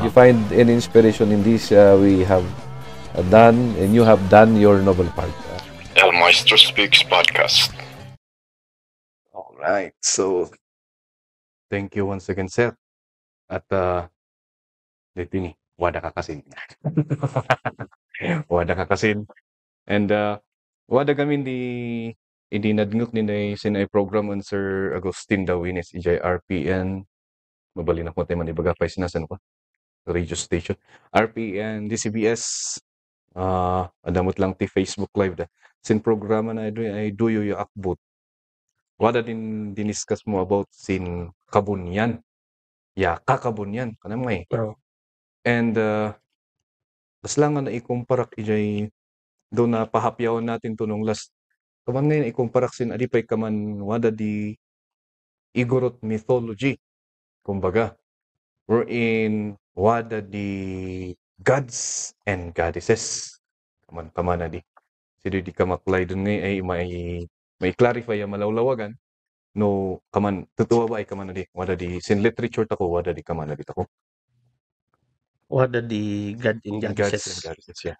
you find any inspiration in this, we have done, and you have done your noble part. El Maestro Speaks Podcast. All right. So, thank you once again, sir. At dito ni, wada ka kasin. Wada ka kasin. And wada kami hindi nadngok ni sinay program on Sir Agustin Dawines, RPN. Mabali na ko tayo manibaga pa sinasan ko. Radio station. RPN, DCBS. Adamot lang ti Facebook Live da. Sin programa na ay duyo yung akbot. Wada din diniscuss mo about sin kabunyan. Ya, kakabunyan. Kanang may. Oo. And kaslangan na ikumparak ijay doon na pahapyawan natin to nung last. Kaman ngayon ikumparak sin adipay kaman wada di Igorot mythology. Kumbaga, wherein wada di gods and goddesses. Kaman na di. Sino di ka maklay doon ngayon ay may clarify ya malawlawagan. No, kaman, totoo ba ay kaman na di? Wada di, sin literature tako, wada di kaman na di tako. Wada di God and Gods and Goddesses. goddesses, yeah.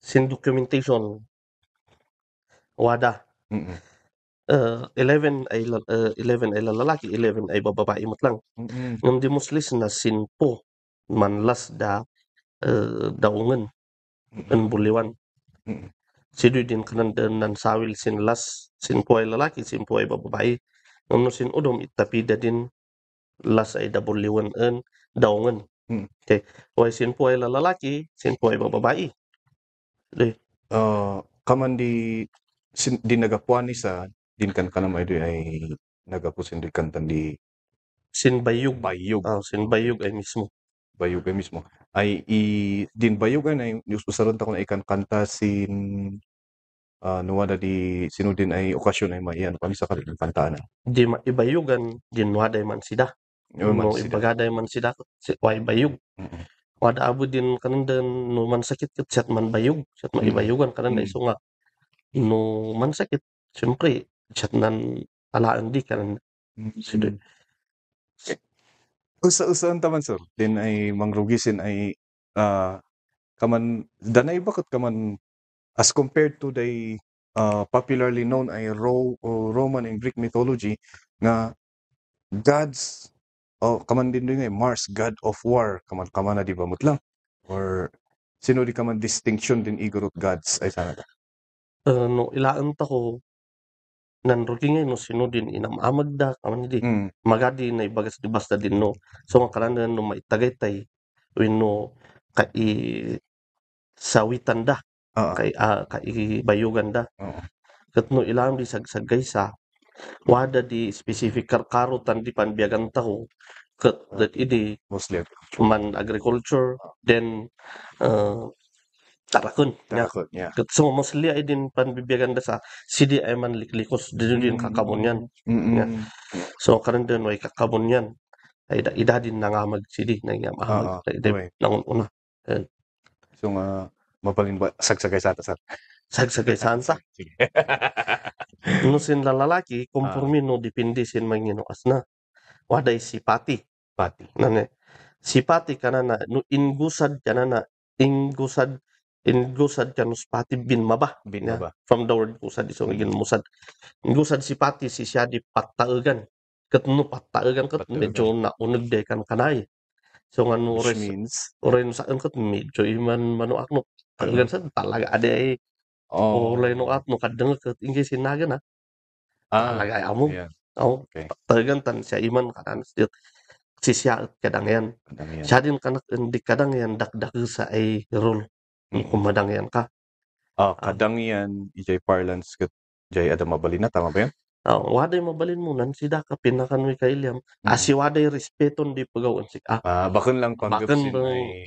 Sin documentation, wada. Mm-mm. 11 ay 11 ay lalaki, 11 ay bababae mat lang. Mm-mm. Ngam di muslis na sinpo manlas da daungan en buliwan. Mm-mm. Sidu din kanan nan sawil sinlas sinpo ay lalaki, sinpo ay bababae. Ngam no sin udom itapida din las ay da buliwan en daungan. Mm. Okay. Way sinpo ay lalaki, sinpo ay bababae. Di. Kaman di nagapuani sa din kan kanam ay nagapusin di kantan di Sin bayug. bayog. Sin bayug ay mismo. Bayog ay mismo. Ay din bayogan ay usaron ta ko na ikan kanta sin nuwada di sino din ay okasyon ay mayan kami sa kanilang kantaan. Di ibayugan din waday man sida. No ibagaday man sida way bayug. Mm-mm. Wada abo din kanan den no man sakit ket set man bayug, set man ibayugan kanan da iso nga. No man sakit, syempre set nan alaan di kanan. Sido. Usa-usaan taman sir. Din ay mangrugisin ay kaman danay bakit kaman as compared to the popularly known ay Roman and Greek mythology nga gods kaman din nga Mars, god of war, kaman na di ba mutlang? Or sino di kaman distinction din Igorot gods ay sana ta? No ilaan ta ko nan rugi no sino din inamamag da kaman di. Magadi na ibagas di basta din no. So nga kanan no maitagaytay wenno sawitan da. Kay bayugan da. Ket no ilam di sagsagay sa wada di specific karutan di panbiagan taho ket that idi Mostly man agriculture then tarakon yeah. ket so mostly ay din panbibiagan da sa sidi ay man liklikos din kakabunyan. So karon din way kakabunyan ay ida din nangamag sidi nangamag nangun una. So nga mapalin ba sagsagay sa ata sir? Sagsagay sansa. Sige. No sin lalaki kumpurmi no depende sin manginuas na. Waday sipati. Nane. Sipati kanana no ingusad kanana ingusad kanus pati bin maba. From the word kusad iso ngin musad. Ingusad sipati si siya di pattaegan. Ket no pattaegan ket medyo naunog de kan kanay. So nga no oren saan ket medyo iman manuakno. Taegan sa talaga ada ay olay no at no kadeng ket ingge sinaga na. Talaga amo. Taegan tan siya iman kanan still sisya kadang yan. Siya din kanak di kadang yan dakdak sa ay role. Kumadang yan ka. Kadang yan ijay parlance ket jay ada mabalin na tama ba yan? Waday mabalin mo nan sida ka pinakan mi kay Liam. Asi waday respeton di pagawan si bakon lang concept sin ay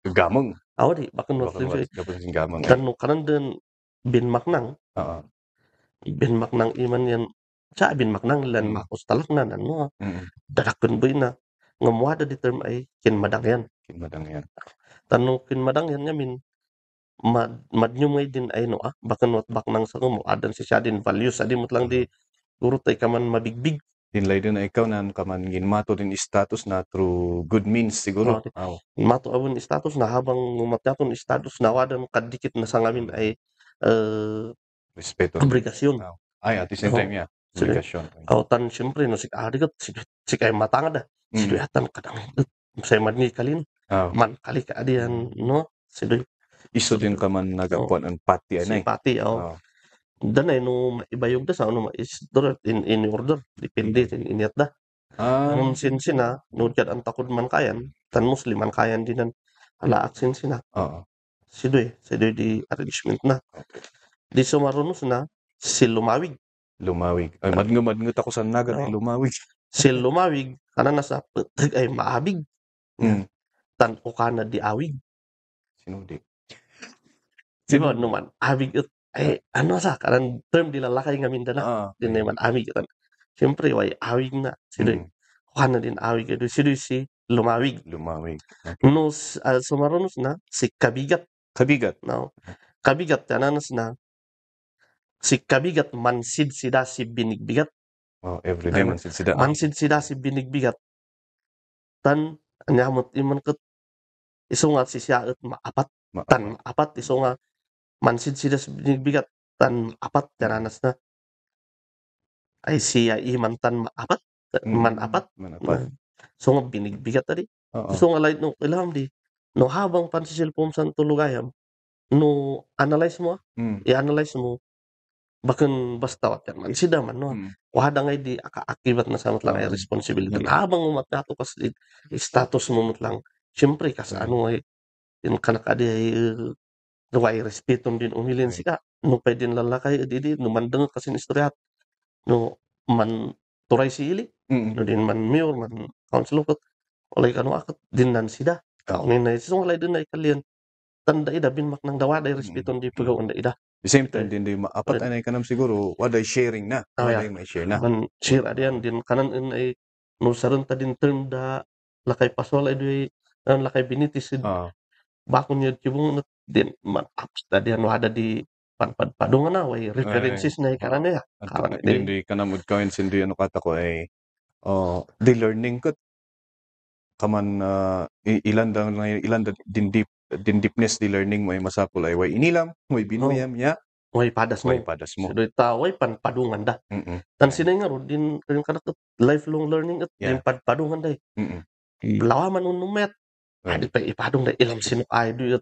gamong. Di bakon sin gamong. Kanu kanan den bin maknang. Bin maknang iman yan. Sa bin maknang lan makustalak na nano. Darakon boy na ngamwada di term ay kinmadang yan. Tanong kinmadang yan ngamin madnyumay din ay no bakan wat baknang sa mo adan si siya din values adi mo lang di guro tay kaman mabigbig Dinlay din na ikaw na kaman ginmato din status na through good means siguro. Mato abon status na habang umatyaton status na wadan kadikit na sa ngamin ay Respeto. obligasyon. Ay, at the same time, yeah. Obligasyon. Tan siyempre no si adigat si kay matangad si atan kadang say madni kalin man kali ka adian no si iso din ka man nagapuan ang pati anay. Pati danay no maibayog da sa ano is in order depende iniat da. Nung sinsina no jad ang takod man kayan tan muslim man kayan dinan ala aksin sina. Sidoy di arrangement na. Di sumarunos na si lumawig. Ay madngo ako sa nagat lumawig. Si lumawig kana nasa ay maabig. Tan o kana di awig. Sinudi. Diba naman abig ay ano sa kanan term di lalakay nga Mindanao. Din naman awig kan. Siyempre way awig na. Sidoy kana din awig ito. Sidoy si lumawig. No sumarunos na si kabigat. No. Kabigat tananas na si kabigat mansid sida si binigbigat. Every day mansid sida. Mansid sida si binigbigat. Tan anyamot iman ket iso nga si siya et maapat. Tan maapat iso nga mansid sida si binigbigat tan apat tananas na ay siya iman tan maapat. Man apat. So nga binigbigat tadi. So nga light no ilham di no habang pansisilpom san tulugayam no analyze mo i-analyze mo baken basta wat man sida man no wada ngay di akibat na samot lang ay responsibility habang umatyato kas status mo lang siyempre kas ano ay in kanak adi ay way respeton din umilin sika no pwede din lalakay di no mandeng kasi istoryat no man turay si ili no din man mayor man councilor olay kanu akat din nan sida kaungin na so walay din ay kalian tanda ida bin mak nang dawada respeton di pagawan da ida. The same time din di maapat anay kanam siguro waday sharing na. Waday may share na. Man share adian din kanan in ay no sarenta din term da lakay pasol ay di lakay binitis bakon niya tibong din man apps adian wada di padungan na way references na kanan ya. Din di kanam ud kawin sindi ano kata ko ay di learning ko kaman ilan din deepness di learning mo ay masapul ay way inilam, way binuyam niya. Way padas mo. So doy way padungan da. Tan sinay nga ro din kanak lifelong learning at din padungan da. Lawaman unumet. Adi pa ipadong da ilam sino ay do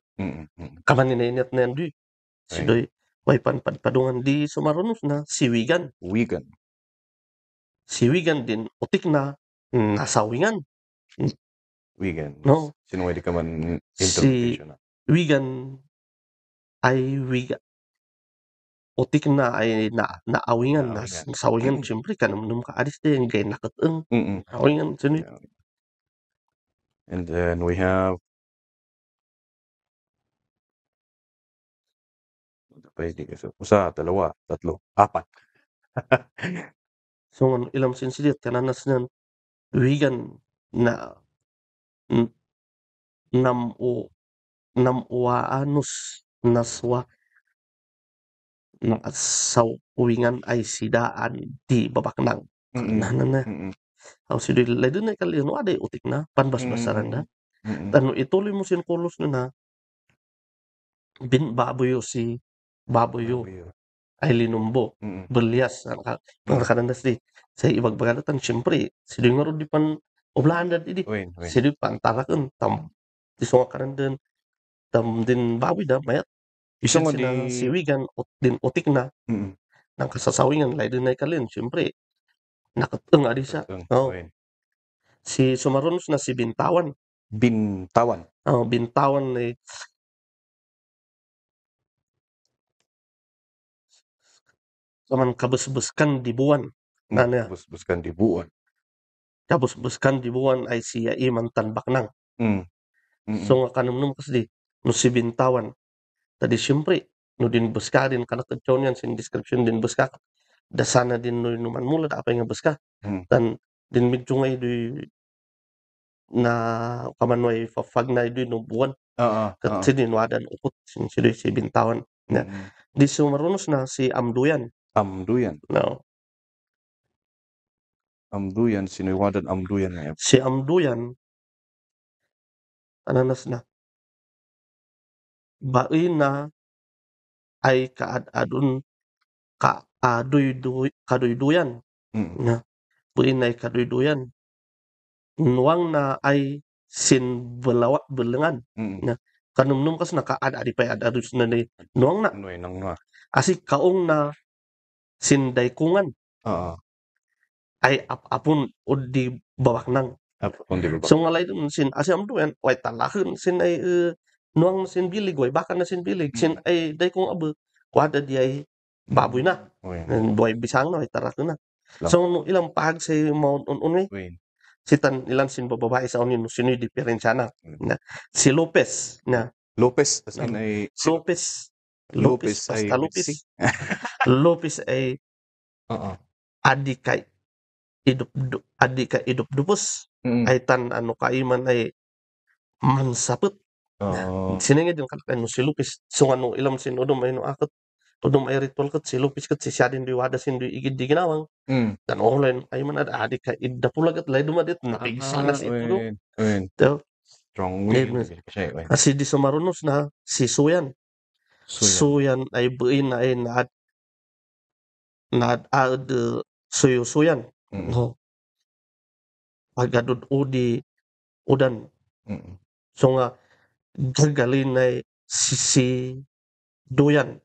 kaman ni net na do. So doy way padungan di sumarunos na siwigan. Siwigan din utik na nasawingan. Wigan. No. Sino di ka man interpretation na? Wigan ay wigan. Utik na ay naawingan na sawingan siyempre kanum ka adis din gay nakateng. Awingan sini. And then we have usa, dalawa, tatlo, apat. So ilam sinsidit kananas nan wigan na namuanus naswa ng sawingan ay sidaan di babaknang. Na. Si Dil ledun na kali no aday utik na panbasbasaran da. Tano ituloy mo sin kulos na bin baboyo si baboyo ay linumbo belias ang kadandas di sa ibagbagalatan siyempre si Dil nga di pan oblahan da di si Dil pan taraken tam iso nga kanan tam din baboy da mayat iso nga di siwigan din utik na nang kasasawingan ledun na kalin siyempre nakateng adi sa. Si sumarunos na si Bintawan. Bintawan ay saman kabusbuskan dibuan. Kabusbuskan dibuan ay siya iman tanbaknang. So nga kanumnum kasi no si Bintawan. Tadi siyempre no din buska din kanakadyaw niyan sin description din buska. Dasana din no numan mula da apay nga buska. Tan din medyo ngay na kamanway fag na doy no buwan. Kasi din wadan ukot si Bintawan. Di sumarunos na si Amduyan. No. Amduyan, sino'y wadan Amduyan ngayon? Si Amduyan, ananas na, bae na ay kaadadon kaduyduyan Mm. nga bae na ay kaduyduyan. Nuwang na ay belengan Mm. nga kanumnum kas nakaad-adi pay ad-adus na ni nuwang na Ano'y nang nga? asi kaong na daykungan Oo. ay apun di bawaknang. Kung di ba ba? So nga lain sin asi Amduyan way talahon sin ay nuwang sin bilig way baka na sin bilig sin ay daykung abe kuada di ay baboy na. Uy. Buhay bisang na way tarakon na. Lang. So no ilang pahag sa Mount Ununay Uy. sitan ilan sin bababae sa unin sino'y diferensya na. Na si Lopez na Lopez, as in ay Lopez Lopez ay basta Lopez. Lopez ay Oo. adi kay idupdupos Mm. ay tan ano kaiman ay mansapet. Oo. Siningid yung kalakay no si Lopez. So ano ilam sin udom ay no akot udom ay ritual kat si Lopez kat si siya din di wada sin di igid di ginawang. Mm. Dan online ay man adi kay idapulagat lay dumadit nakisa na si ito. Uy. So Strong Yeah, will kasi uy. kasi di sumarunos na si Suyan. Suyan ay buin na ay naad suyan. Mm. No. Pagadud udi udan. Mm. So nga gagalin ay si Duyan.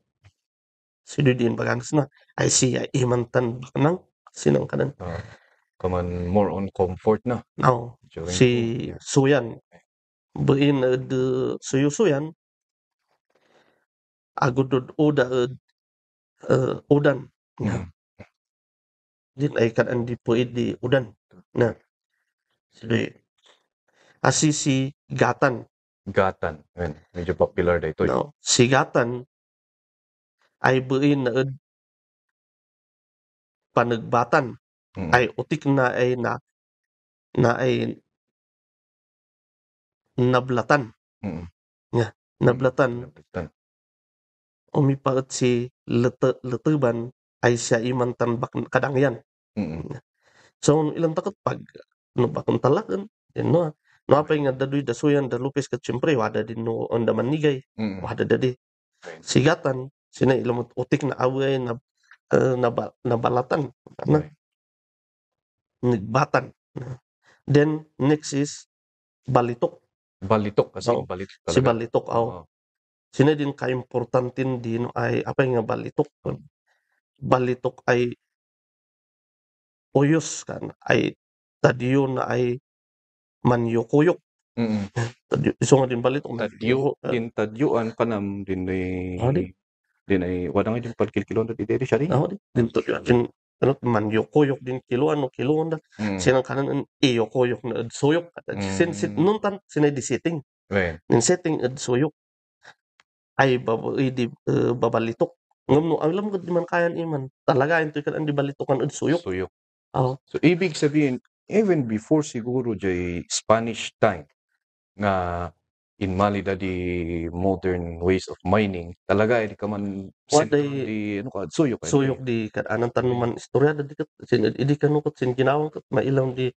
Si Dudin Baganas na ay siya imantan nang sinang kanan. Kaman more on comfort na. Now, During si yeah. Suyan buin de Suyan agudud udan. Mm. Din ay kan di pwede udan. Na. Sige. Asi si Gatan. Gatan. Ayan. Medyo popular da ito. No. Si Gatan ay buin na panagbatan. Mm. Ay utik na ay ay nablatan. Mm. Nga. Nablatan. Nablatan. Umipaot si letuban ay siya imantan kadangyan. Mm. So ilang takot pag no bakon talakan. No. No apa nga dadoy da Suyan da Lopez kat siyempre wada din no onda manigay. Mm. Wada dadi. Okay. Si Gatan sina ilang utik na away na nabalatan. Na. Okay. Nagbatan. Then next is Balitok. Balitok kasi Oo. balitok Si talaga. Balitok Oo. sina din ka-importantin din ay apa nga Balitok. Balitok ay uyos kan ay tadyo na ay manyukuyok. Mm. Tadyo iso nga din Balitok Tadyo in tadyuan kanam din Adi. ay wala nga yung pagkilkilon na dito siya rin. Din tadyo din ano manyukuyok din kiluan da. Mm. Sinang kanan iyokuyok na suyok. Sin nun tan sinay di setting. Okay. Nin setting suyok ay babalitok. Ngam no alam ko di man kayan iman. Talaga ito kan di balitokan suyok. Suyok. Oo. So ibig sabihin even before siguro jay Spanish time nga in Mali di modern ways of mining talaga di ka man di ano ka suyok Suyok di anan tanuman istorya di kat sin idi kanukot sin ginawang kat mailaw di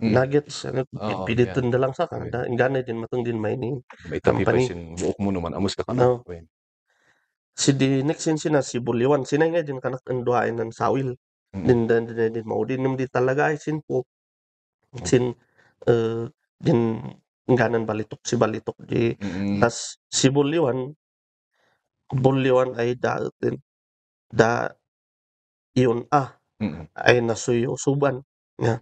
nuggets ano pilitan da lang sa Canada ingganay din matong din mining may tapi pa company. sin buok mo naman amos ka kana. Si di next sin sina si Buliwan sinay nga din kanak anduhain ng sawil. Din maudin di talaga ay sin po. Sin din ngganan Balitok si Balitok di tas si Buliwan ay daotin da iyon ay nasuyo suban nga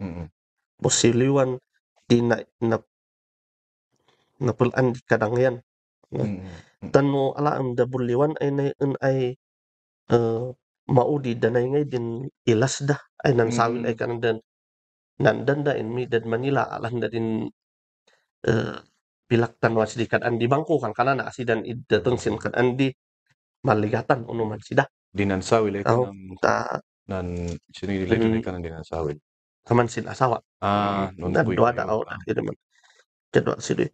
Buliwan di napulan di kadangyan. Tano alaan da Buliwan ay maudi danay ngay din ilas da ay nan sawil ay kandan nandan da in Midad Manila alan da din pilaktan was di kan andi bangko kan kana na asidan idatong sin kan andi maligatan uno man sida. Dinan sawil ay kanang nan sinili legend ay kanang dinan sawil. Kaman sin asawa. Non Dua da out ida man. Kedua sidi.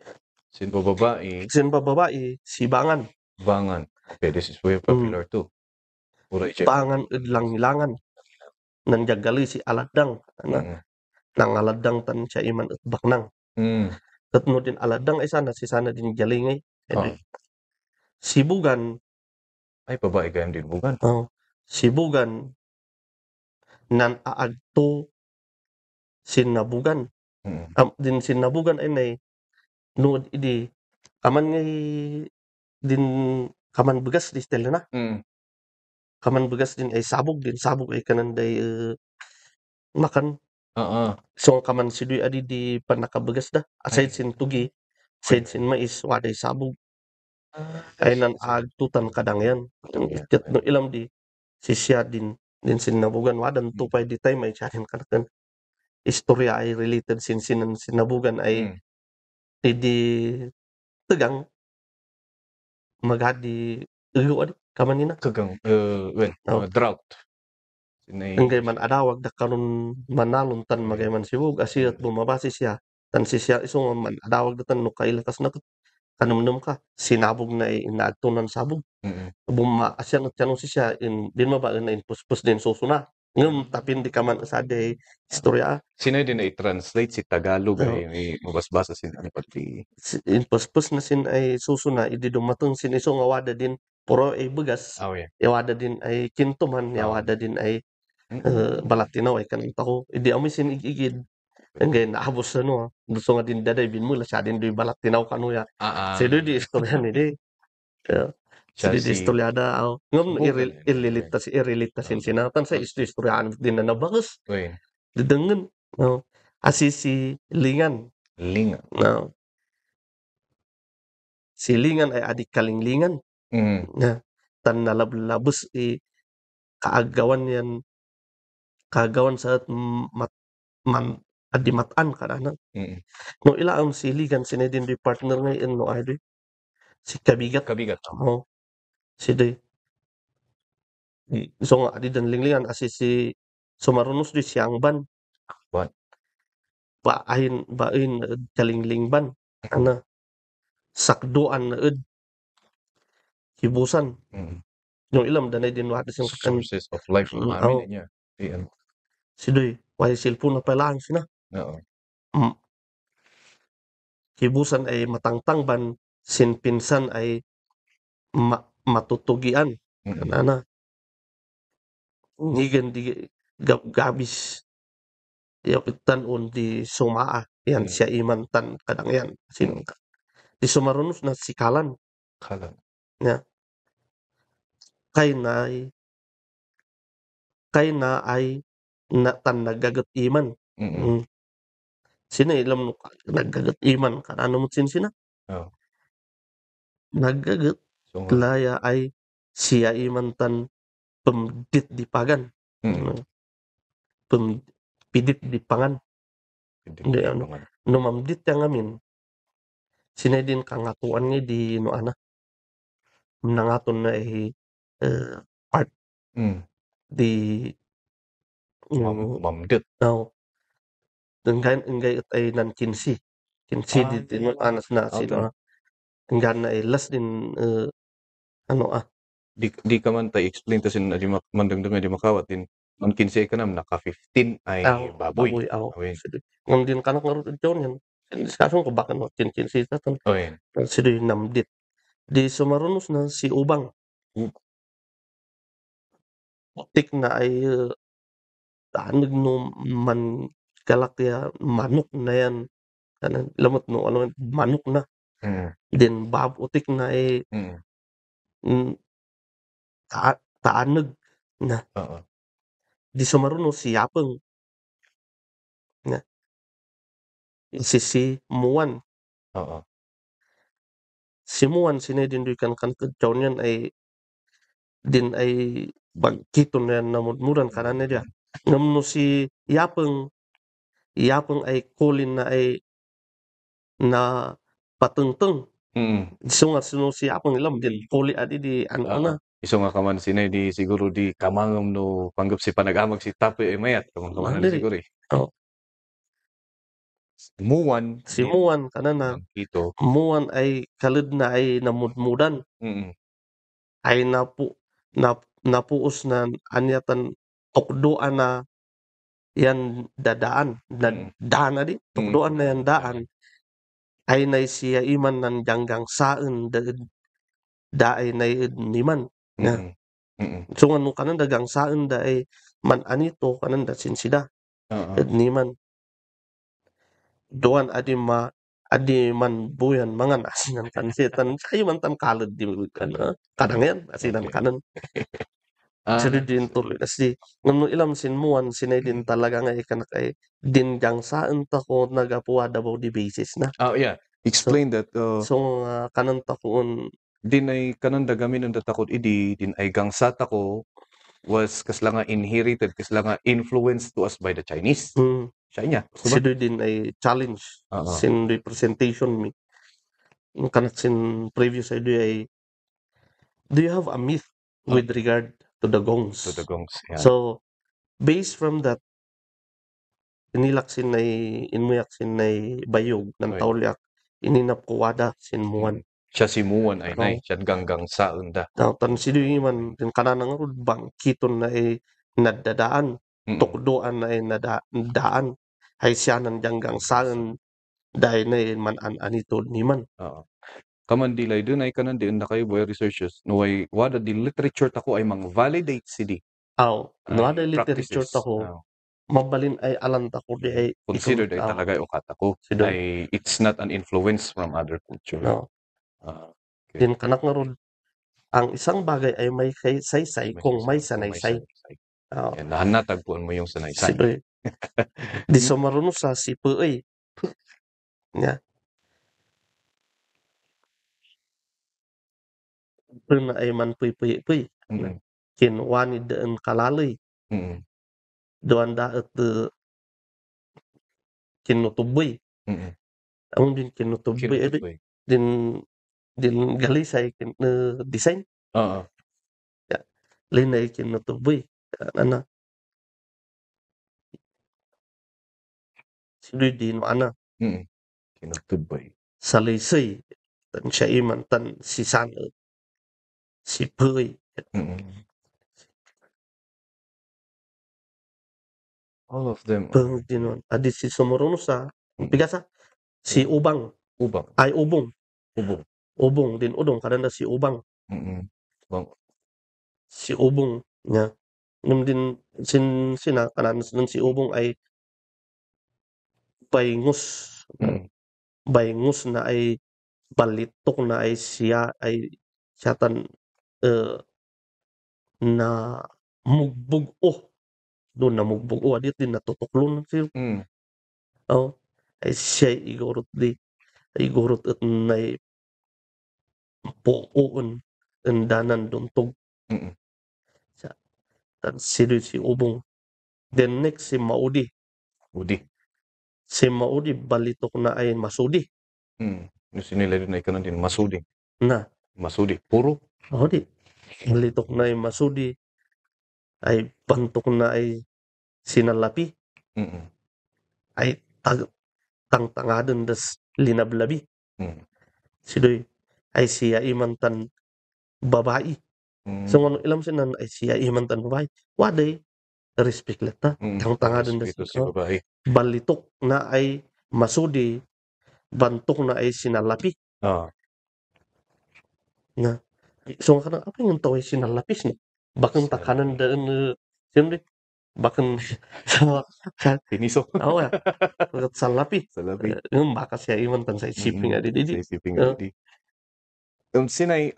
Sin bababae. Sin bababae si Bangan. Bangan. Okay, this is very popular too. Bangan idlang-ilangan. Nanjagali si Aladang. nangaladang tan siya iman at baknang. Kat no din aladang ay sana si sana din jalingay. Oo. Sibugan, Ay, babae gayam din bugan. sibugan nan aagto sinabugan. Din sinabugan ay nay no idi kaman ngay din kaman begas di stella na. Kaman begas din ay sabog ay kananday makan. Oo. So kaman sidoy adi di panakabegas da. Aside sin tugi, aside sin mais, waday sabog. Ay nan agtutan kadang yan. Ket no ilam di sisya din sinabugan wadan tupay di tay may siya din kanakan. Istorya ay related sin sinabugan ay idi tegang magadi adi kaman nina. Kagang, drought. Sinay, Enggay man adawag da karon manalon tan magay man sibug asiyat bumabasi siya. Tan sisya iso man adawag da tan no kailakas na kanumnum ka sinabog na inaagtunan sabog. Buma asyan at tanong siya din maba na inpuspus din susuna. Ngum tapin di kaman asade istorya. Sinay din na i-translate si Tagalog ay may mabasbasa sin ano pati. Inpuspus na sin ay susuna idi dumatong sin iso nga wada din puro ay begas. Yawada din ay kintuman, yawada din ay balatinaw ay kanang tako. Idi amoy sin igigid. Enggay naabos ano. Gusto nga din daday binmula siya din do'y balatinaw kanuya. Sido di istorya ni di. Sido di istoryada. Ngum irelate sin sinatan sa istoryaan din na nabagas. Didengen. Asisi lingan. Si lingan ay adik kalinglingan. Tan nalablabos kaagawan sa adimataan kadana. No ilaam si ligan sinedin di partner ngayon no ay si kabigat. Si so nga adi dan linglingan asisi sumarunus di siyang ban. Bain kalinglingban. Ana sakduan na hibusan. Yung ilam danay din wada siyang sources of life. Amin niya. Sidoy, why cellphone na pala sina. Hibusan ay matangtangban, sin pinsan ay matutugian. Kanana. Ngigan di gabis. Yapitan di sumaa. Yan siya imantan kadang yan. Di sumarunus na sikalan. Ya. Kay na ay tan nagagat iman. Sina ilam nagagat iman kanano mo sina. Nagagat laya ay siya iman tan pemdit di pagan. Pidit di pangan. Hindi ano. Numamdit yang amin. Sina din kangatuan nga di no ana. Nangaton na part. Di mamdit. Enggay ay nan kinsi. Kinsi di anas na sino. Enggan na las din ano Di ka man tayo explain to sin adi mandangdang adi makawat din. Man 15 ka nam naka 15 ay baboy. Ngam din kanak ngarut jon yan. Diskusyon ko bakit no 15 ta ton. Sido namdit. Di sumarunus na si ubang. Tik na ay tanig no man kalakya manok na yan. Kanan lamot no ano manok na. Din babutik na ay taanag na. Di sumarunus si yapeng. Na. Si Muan. Si Muan sinedin doy kan kadyaw niyan ay din ay bagkiton na namudmuran kanana dia. Ngam no si Yapeng ay kulin na ay na patungtung. So nga sino si Yapeng ilam din kuli adi di ano na. Iso nga kaman sinay di siguro di kamangam no panggap si panagamag si Tapoy ay mayat kaman siguro. Si Muan kanana. Muan ay kalid na ay namudmudan. Ay napuos na anyatan tukdoan na yan dadaan na daan adi tukdoan na yan daan ay nay siya iman nan janggang saan da ay nay niman nga so nga no kanan dagang saan da ay man anito kanan da sinsida niman doan adi man buyan mangan asinan kansetan sayo man tan kalad di kadang yan asinan kanan Sino din tuloy kasi ngano ilam sinmuan sinay din talaga nga ikanak ay din jang saan ta ko nagapuwa daw di basis na. Yeah. Explain that. So kanan ta koon Din ay kanan dagamin ang datakot idi din ay gangsata ko was kasla nga inherited kasla nga influenced to us by the Chinese. Siya niya. sino din ay challenge sin representation mi. Yung kanak sin previous idea ay do you have a myth with regard to the gongs? To the gongs. Yeah. So based from that inilak sinay inmuyak sinay bayog ng taulyak ininap ko wada sinmuan Siya si Muan ay nay siya ganggang saan da. tan sido man din kananang rod bang kiton na ay nadadaan tukdoan na ay nadaan ay siya ng janggang saan dahil na man anito niman. Kaman dilay dun ay kanan din na kayo boy researchers no ay wada di literature tako ay mang validate sidi. No ada literature tako mabalin ay alam tako di ay considered ay talaga o katako ay it's not an influence from other culture. Din kanak nga ron ang isang bagay ay may saysay kung may sanaysay. Nahanatagpuan mo yung sanaysay. Di so marunong sa sipoy. Nya. Na ay man puy. Kinwani daan kalaloy. Doan da at kinutuboy. Ang din kinutuboy. Din galisay design. Linay kinutuboy. Ana. Sino din ana. Kinutuboy. Salaysay. Tan siya iman tan si sana. Si puy. All of them. Dinon. Adi si sumurunong sa bigasa si ubang. Ay ubong. Ubong din udong kadanda si ubang. Si ubong nya. Nung din sina kanan si ubong ay bayngus. Bayngus na ay balitok na ay siya ay siyatan na mugbog doon na mugbog adit din natutuklon siya. Ay siya igurot at na puon ang danan duntog. Si ubong. Then next si Maudi. Si Maudi balitok na ay masudi. Sinila din ay kanan din masudi. Masudi. Puro? Di. Balitok na ay masudi. Ay bantok na ay sinalapi. Ay tangtangadan das linablabi. Sidoy ay siya imantan babae. So ano ilam sinan ay siya imantan babae. Waday respect leta. Tangtangadan das balitok na ay masudi. Bantok na ay sinalapi. Nga. So nga apa yung taway sinalapis na? Bakang takanan daan siyempre bakang sa Piniso. ya. Salapi. Yung baka siya imantan sa isipin nga di. Sinay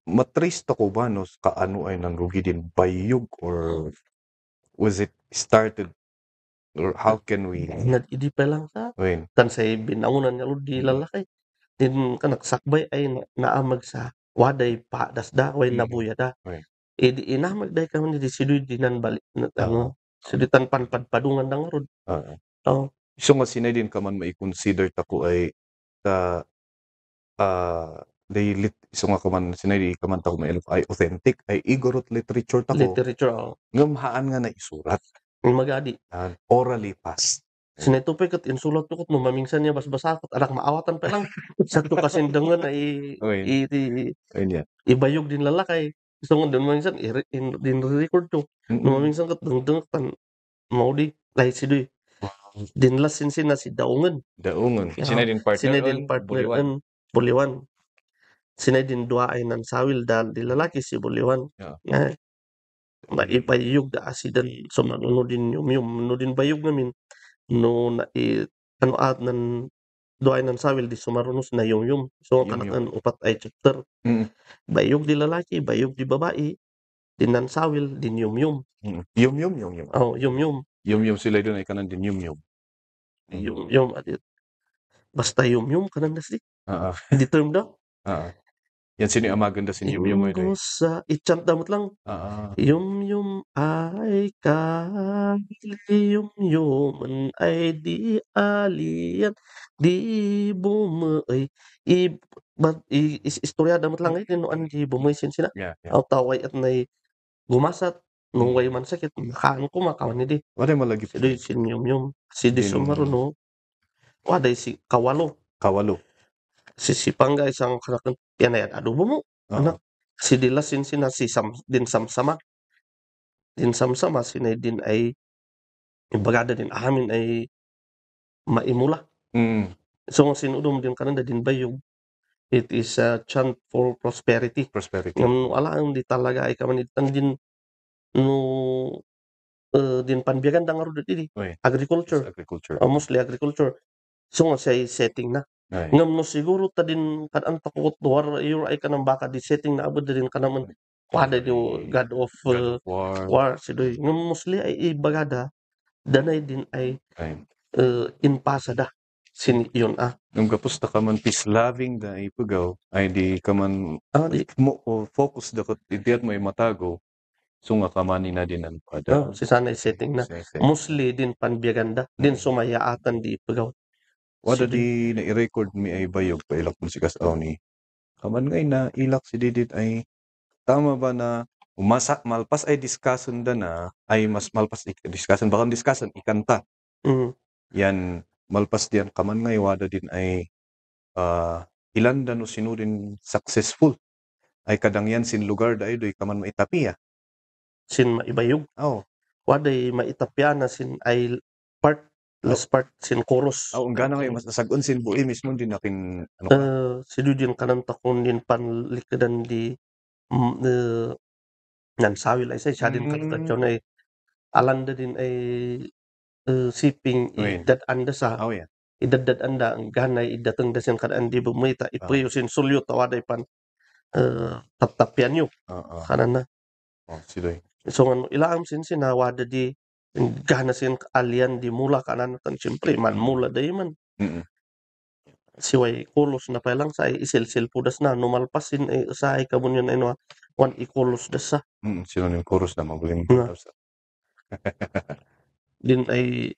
matrace ko ba no kaano ay nangrugi din bayog or was it started or how can we Nag-idi pa lang sa tan sa binangunan niya di lalaki. Din kanak sakbay ay naamag sa waday padas da way nabuya da. Idi inamag day kaman di sidoy dinan balik siditan panpadpadungan dang rod. So nga sinay din kaman mai-consider tako ay so nga kaman sinay di kaman tako may ay authentic ay igorot literature tako. Ngamhaan nga na isurat. Magadi. Orally passed. Sinetupay kat insulat ko no mamingsan niya basbasa kat anak maawatan pa lang. Sakto kasi dangan ay ibayog din lalakay. So nga doon mamingsan din record to. No mamingsan kat dangdang tan mau di lahi sidoy dinlas sina si daungan Daungon. ya Sinay din partner sinay din on, partner buliwan sinay din dua ay nan sawil dal di lalaki si buliwan Yeah. na maipayug da asidan so manuno din yung no din bayog namin no na ano at nan dua ay nan sawil di sumarunos na yung so Yum-yum. kanatan upat ay chapter Mm. bayog di lalaki bayog di babae din nan sawil din yung Mm. Yum-yum. oh yung Yum-yum sila doon ay kanan din yum-yum. yung basta yung kanan das di di term daw Yan sini maganda sin yum-yum ay doy. Inggosa i-chant damot lang yung ay kali yung ay di alian di bumay istorya damot lang ay tinuan di bumay sina Yeah. aw taway at nay gumasat nung way man sakit makaan ko makawan ni di Wala malagi si di sin yung si di Din- sumaruno waday si kawalo kawalo. si Pangga isang kanakan yan ay adobo mo anak si Dilasin sina si din samsama sinay din ay bagada din amin ay maimula Mm. so sinudom din kananda din bayog it is a chant for prosperity Prosperity. ngam wala ang di talaga ay kamanitan din no din panbiyagan dangar di Oy, agriculture agriculture. mostly agriculture so nga siya setting na Ay. ngam no siguro ta din kan ang takot war your ay kanang baka di setting na abot din kanaman wada di God of God of War. war sidoy ngam mostly ay ibagada danay din ay Ay. inpasada sin yun Nung kapusta ka man peace loving da ipugaw ay di ka man di mo focus da ko idiyat mo matago so nga kamani na din ang pada. si sanay setting na mostly din panbiyaganda din sumayaatan di ipagaw Wada di na i-record mi ay bayog pa ilak mo si kasaw ni kaman ngay na ilak si Didit ay tama ba na malpas ay discussion da na ay mas malpas discussion baka discussion ikanta yan malpas diyan kaman ngay wada din ay ilan da no sinudin successful ay kadang yan sin lugar da ay doy kaman maitapiya sin maibayog waday maitapya na sin ay last part sin chorus ang gana ngay mas nasagun sin buhi mismo din nakin sido din kanan takon din panlikadan di nan sawil ay siya din kalitasyon ay alanda din ay siping idad anda sa idadad anda ang ganay idatang dasin kadaan di bumita ipuyo sin sulyo tawaday pan tatapyan nyo kanan na sidoy so ano ilaam sin sinawada di gana sin alian di mula kanan kan siyempre man mula day man siway kulos na pa lang sa isil-sil pudas na numalpasin ay sa ay kabunyan ay no wan ikulos das sa sino yung chorus na mabuling din ay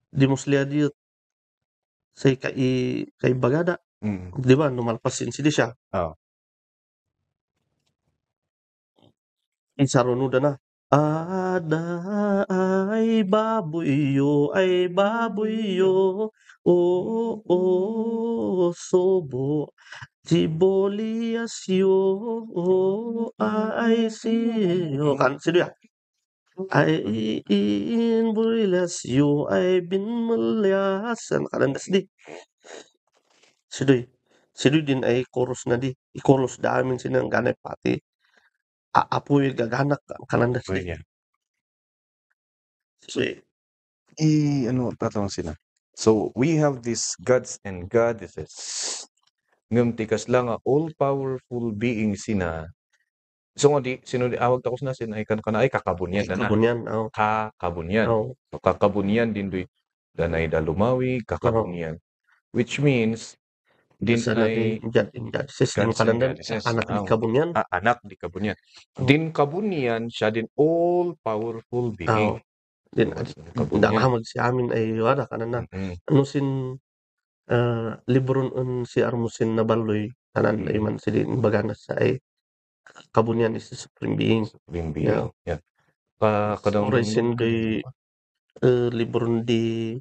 di musliya di say kay bagada di ba numalpasin si di siya isarunuda na ada ay babuyo sobo Tiboliasyo ay siyo kan si dia ay inbulasyo ay binmalyasan kalandas di sidoy din ay chorus na di i-chorus da amin sinang ganay pati apoy gaganak kalandas di ano tatawag sila so we have these gods and goddesses ngam tikas lang all powerful being sina so nga di sino di awag takos na sin ay kan ay kakabunyan na kakabunyan so kakabunyan din doy danay dalumawi kakabunyan which means din ay anak di kabunyan din kabunyan siya din all powerful being din dahamag si amin ay wala kanan na ano sin libron si Armusin Nabaloy kanan ay man si din baganas sa ay kabunyan is supreme being yeah kadang sin doy libron di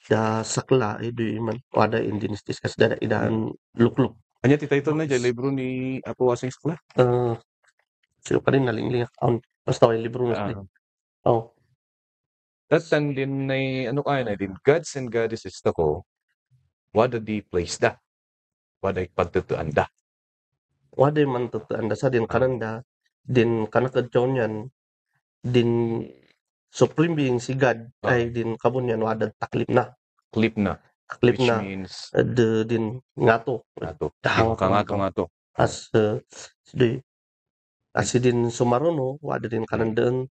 da sakla ay doy man wada indinis discuss da idaan lukluk anya ti title na jay libro ni Apo Wasing Sakla sino pa rin nalingling basta ay libro na Datan din nay ano kaya na din gods and goddesses ko. Wada di place da. Wada pagtutuan da. Waday man anda sa din kananda din kanakadyaw niyan din supreme being si God ay din kabunyan wadad taklip na. Clip na. Taklip Which na means din ngato. ato. Dahang Kangato. as si din sumaruno wada din kanandaan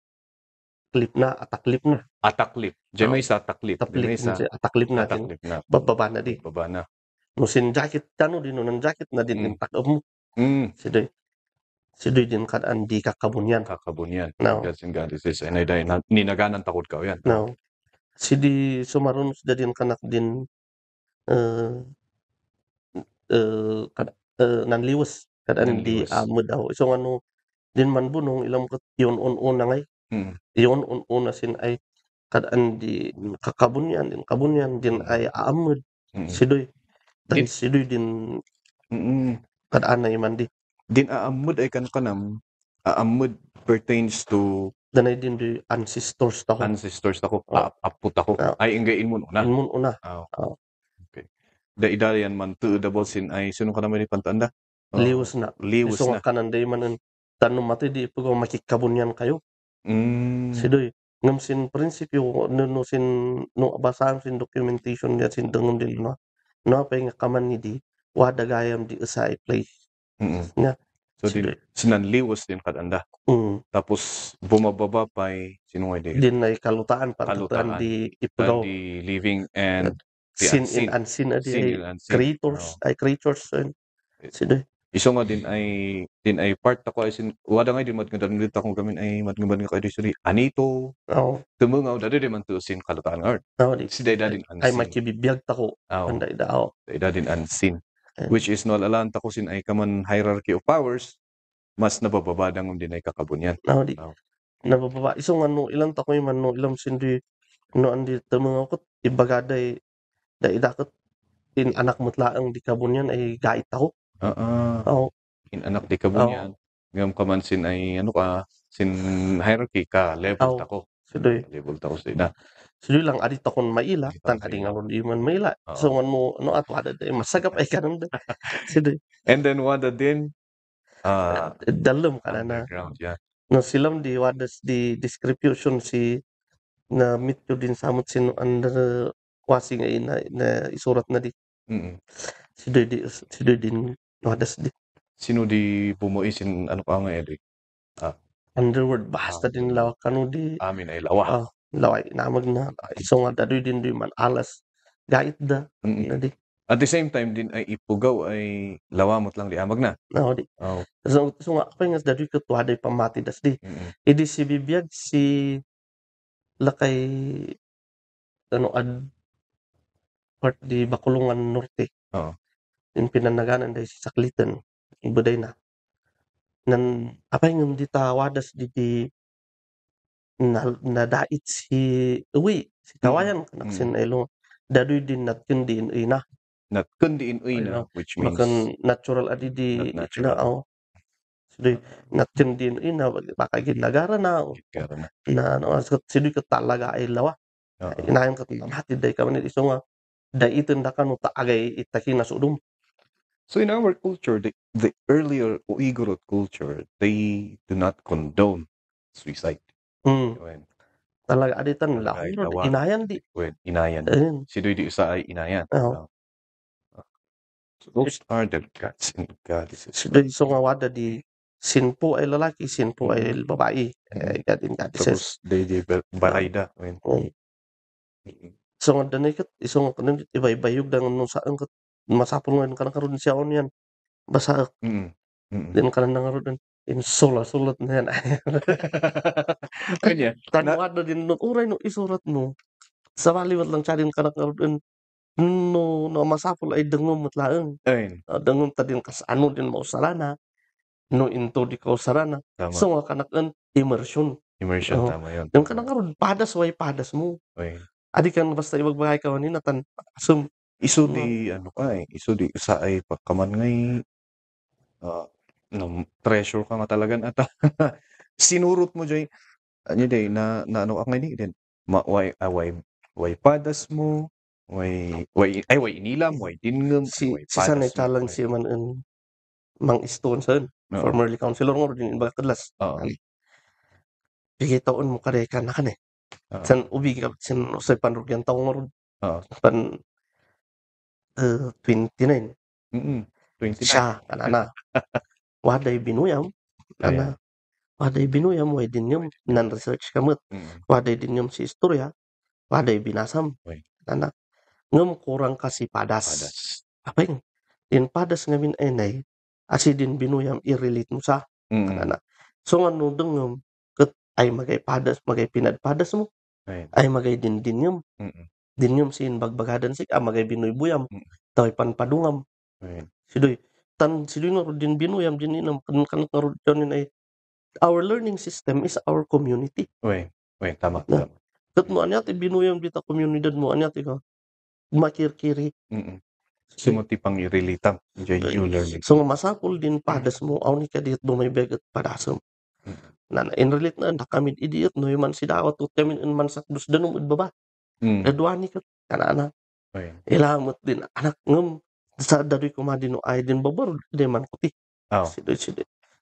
klip na ataklip na. Ataklip. Diyan may sa ataklip. Taklip Diyan may sa ataklip na din ataklip na. bababa na di. Baba na. No sin jacket tano din no ng jacket na din intak mo. Sidoy din kadaan di kakabunyan. Kakabunyan. No. Gods and goddesses. And ay ninaganan takot ka yan. No. Sidi sumaruno sida din kanak din nanliwas kadaan di Nanliwas. amod daw. So ano din man bunong ilang yun una ngay. Yun una sin ay kadaan di kakabunyan din ay aamod. Sidoy din kadaan na iman di. Din aamod ay kanam. Aamod pertains to Danay din di ancestors tako. ancestors ako. Apot ako. Ay inggain mo una. Inmun una. Okay. Da idayan man to the sin ay sino ka naman ipantanda? Liwas na. Liwas So na. kananday man tanong mati di pag makikabunyan kayo. Sidoy. Ngam sin prinsipyo no sin no basahan sin documentation niya sin dengum din no. No pa nga kaman ni di wada gayam di sa place. Nga. So din sinanliwas din kadanda. Tapos bumababa pa sino nga din ay kalutaan pagtutan di ipagaw. The living and the Sin unseen. in unseen di Seen ay and unseen. creatures sidoy. Iso nga din ay part ako ay wada nga din matngadan dito akong gamin ay matngaban nga kay suri anito. Tumungaw dadi di man to sin kalutaan art. Si dayda din unseen. Ay makibibiyag tako. Anday dao. Dayda din unseen. Which is no alaan tako sin ay kaman hierarchy of powers mas nabababa dangom din ay kakabunyan. Nabababa. Iso nga no ilang takoy man no ilang sindi no andi tumungaw ko ibagaday da idakot in anak mutlaang di kabunyan ay gait ako. In anak di kabunyan. Ngam kaman sin ay ano ka sin hierarchy ka level tako. Sidoy. Level tako sa Sidoy lang adit akon maila tan adi nga ron di man maila. So ano at wada day masagap ay karon da. Sidoy. And then wada din dalom kana na. No silam di wadas di description si na mityo din samot sino under wasi nga na isurat na di. Sidoy din wadas di. Sino di bumuo sin ano ka nga edi? Underword basta din lawak kanu di. Amin ay lawa. Laway namag na iso nga dadoy din di man alas gait da. Di. At the same time din ay ipugaw ay lawamot lang di amag na. Di. So nga ako nga dadoy ko tuwaday pamati das di. Idi si bibiyag si lakay ano part di Bakulungan Norte. Yung pinanaganan dahil si Saklitan. Ibuday na. Nan apay ngam di tawadas di nadait si uwi si kawayan kanak sin elo dadoy din natin din ina. Natkundi in uina which means natural adi di na sidoy natin din ina baka ginagara na ano sidoy ka talaga ay lawa. Inayon ka mati day ka man iso nga day itin da kanu taagay itaki na sudum. So in our culture, the earlier Uyghur culture, they do not condone suicide. Talaga aditan lawa. Inayan di. Inayan. Sidoy di usa ay inayan. So those are the gods and goddesses. Sidoy so nga wada di sinpo ay lalaki, sinpo ay babae. God and goddesses. Tapos they barayda. So nga danay kat iso nga kanang ibay-bayog dang nung saan kat masapol nga kanang karon siya on yan. Basa. Din kanang nangaron in sulat na yan. Kanya. Tanwad na din no uray no isurat mo. Sa maliwat lang siya din kanang karon no masapol ay dengom matlaeng. Dengom ta din kas ano din mo sarana. No into di ko sarana. So nga kanak immersion. Immersion tama yun. Yung kanang karon padas mo. Adi kan basta ibagbagay ka ni natan asum iso di ano ka iso di sa ay pagkaman ngay treasure ka nga talaga ata sinurot mo jay ano day na ano ang ngay din way padas mo, way inilam, way dingem, Si way sanay padas mo. challenge si man Mang Stone son, Oo. formerly councilor nga din baga kadlas. Oo. Bigay taon mo kaday ka na kan eh. Oo. San ubig ka sin usay panrugyan taon nga ron. Oo. Pan 29 29. siya kanana. Waday binuyam Ayan. ana. Waday binuyam way dinyom nan research kamot. Waday dinyom si istorya. Waday binasam. Oy. Ana. Ngem kurang kasi padas. Padas. Apeng din padas ngamin enay asi din binuyam i-relate mo sa kanana. So ano dengem ket ay magay padas magay pinadpadas mo Ayan. ay magay din dinyom. Mm. Dinyom sin bagbagadan sik magay binoy buyam. Tawi panpadungam. Ayan. Sidoy sidoy nga ro din binuyam din inam kan nga ro din ay our learning system is our community. Oy, tama, Na. tama. Ket mo anyat binuyam dita komunidad mo anyat ikaw makirkiri. Sumati pang i-relate yung learning. So masapul din padas mo aw ni kadiyot dumaybeget padasem. Na in relate na kami idiot no man sidawat ut kami in man sakdus danum baba. Dadwani ket kanana. Oy. Ilamot din anak ngem sa dadoy kumadino ay din babar di man kuti. Oh.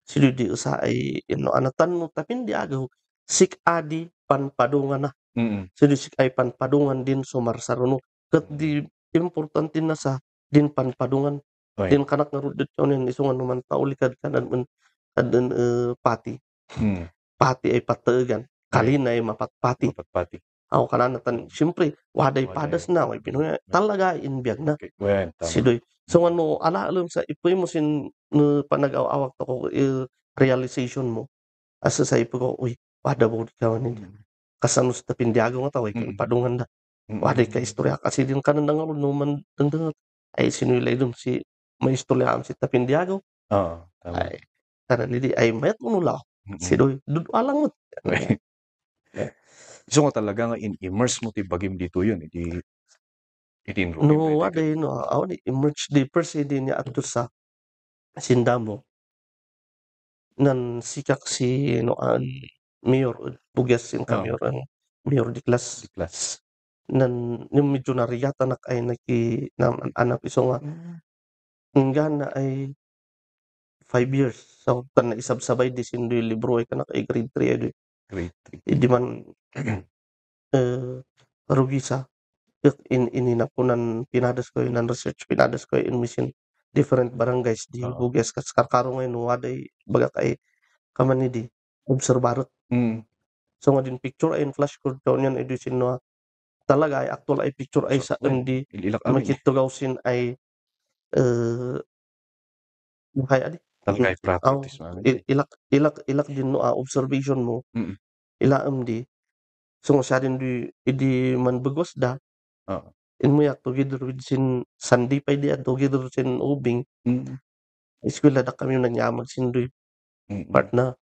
Sidoy di usa ay ino anatan no tapin di agaw sik adi panpadungan na. Sidoy sik ay panpadungan din sumarsaruno. Ket di importante na sa din panpadungan. Oy. Din kanak nga rudot yonen isungan naman paulikad kanan men kaden pati. Pati ay pataegan. Kalina ay mapatpati. Mapatpati. Aw kananatan siyempre waday padas na way binuya talaga inbiyag na. Okay. Well, tama. Sidoy. So ano alaalom sa ipoy mo sin panag-awak to ko realization mo. Asa sa ipo ko uy wada mo ikaw ni kasanus ta pindiago nga taway kan padungan da. Waday ka istorya kasi din kanan nga no man dengdeng ay sinulay dum si may istorya am si tapindiago. Oo, tama. Ay kanan di ay mayat mo nula. Sidoy dudwalang mo. So nga talaga nga in-immerse mo ti bagim dito yun. Itinro. No waday no aw ni emerge di per se din niya adto sa sindamo. Nan sikak si no mayor Bugyas sin ka mayor ang mayor di Di Class. class. Nan yung medyo nariyata nak ay anak iso nga nga na ay 5 years. So tan na isabsabay di sindoy libro ay kanak ay grade 3 ay Grade 3. di man rugisa ininapunan pinadas ko nan research pinadas ko in mission different barangays di Bugyas kas karkaro ngayon waday baga kay kaman ni di obserbarot. So nga din picture ay flash code daw niyan ay sin no talaga ay actual ay picture ay sa di makitugaw sin ay kay adi talaga ay properties mo. ilak din no observation mo. Ilaam di so nga siya din di man bagos da. In mo yak together with sin Sandipay di together sin ubing. Eskwela da kami nagyamag sin doy part na.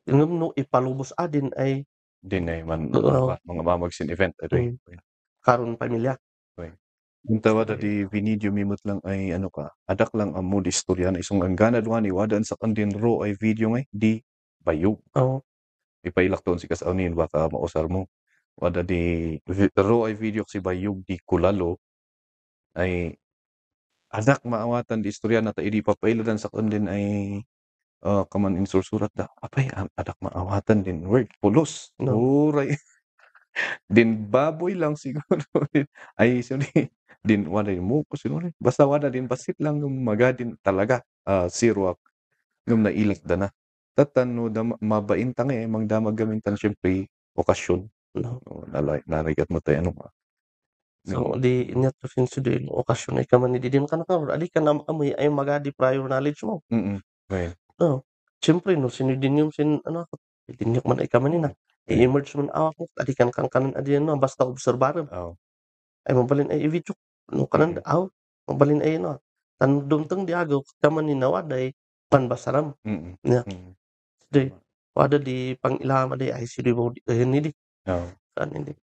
Ingem no ipalubos adin ay din ay mga mamagsin event adoy. Karon pamilya. Yung tawada di video mimot lang ay ano ka adak lang ang mood istorya na isong anggana duani wadaan sa kandin raw ay video ngay di bayog. Ipailak doon si kasaunin baka mausar mo. Wada di raw ay video si bayog di kulalo ay adak maawatan di istorya na ta idi papailadan sa kandin ay kaman insursurat da apay adak maawatan din word pulos. Uray. Din baboy lang siguro ay sorry din wala mo ko siguro basta wala din basit lang yung magadin talaga siruak yung nailak da na tatano da mabaintang mangdamag gamintan syempre okasyon narigat mo tayo ano ba so di inyat to sin sudin okasyon ay kaman ni din kan adi kan amoy ay magadi prior knowledge mo. Right. Syempre no sinidin yung sin ano dinyok man ay kaman na i-emerge man awak mo adi kan kanan adi no basta obserbaran. Ay mabalin ay i-video no kanan mabalin ay no tan dumteng di agaw kaman ni nawaday panbasaram. Di wada di pangilama di ay sidi mo hindi kan hindi.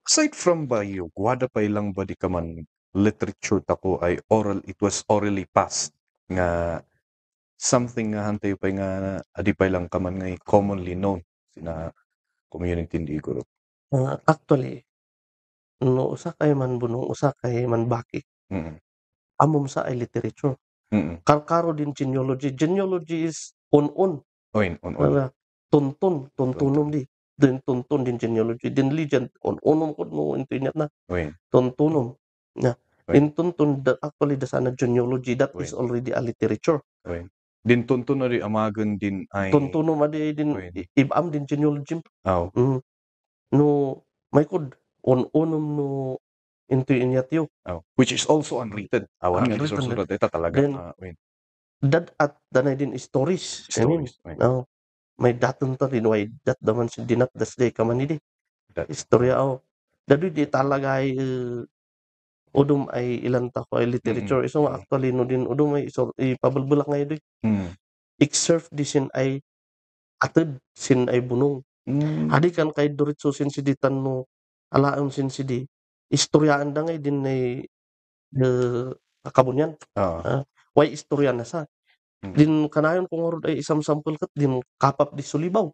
Aside from bayog wada pa ilang ba di kaman literature tako ay oral it was orally passed nga something nga hantay pa nga adi pa ilang kaman nga commonly known sina community di guro Actually, no usa kay manbunong, usa kay manbaki. Mm. Amom sa ay literature. Mm. Karo din genealogy. Genealogy is on. On. Tuntunom di. Din tuntun din genealogy. Din legend unom ko no internet na. On. Tuntunom. Na. Right. In tuntun actually the sana genealogy that is Right. already a literature. On. Din tuntun na rin amagan din ay Tuntunom adi din Right. ibam din genealogy. aw. No may kod unom no into inyatyo. Which is also unwritten. Awan nga Unwritten susurat ita talaga. Then, Dad at danay din stories. I mean, Stories. Right. may daton ta din way dat daman si dinat das day kamanidi. That- Istorya Dadu di talaga ay udum ay ilan ta ko ay literature. Iso nga actually no din udum ay ipabulbulak nga ito. Excerpt di sin ay atid sin ay bunong. Adi kan kay Doritso sin si ditan no alaon sin si di. Istoryaan da ngay din ay kakabunyan. Way istorya na sa. Din kanayon kung orod ay isang sample kat din kapap di sulibaw.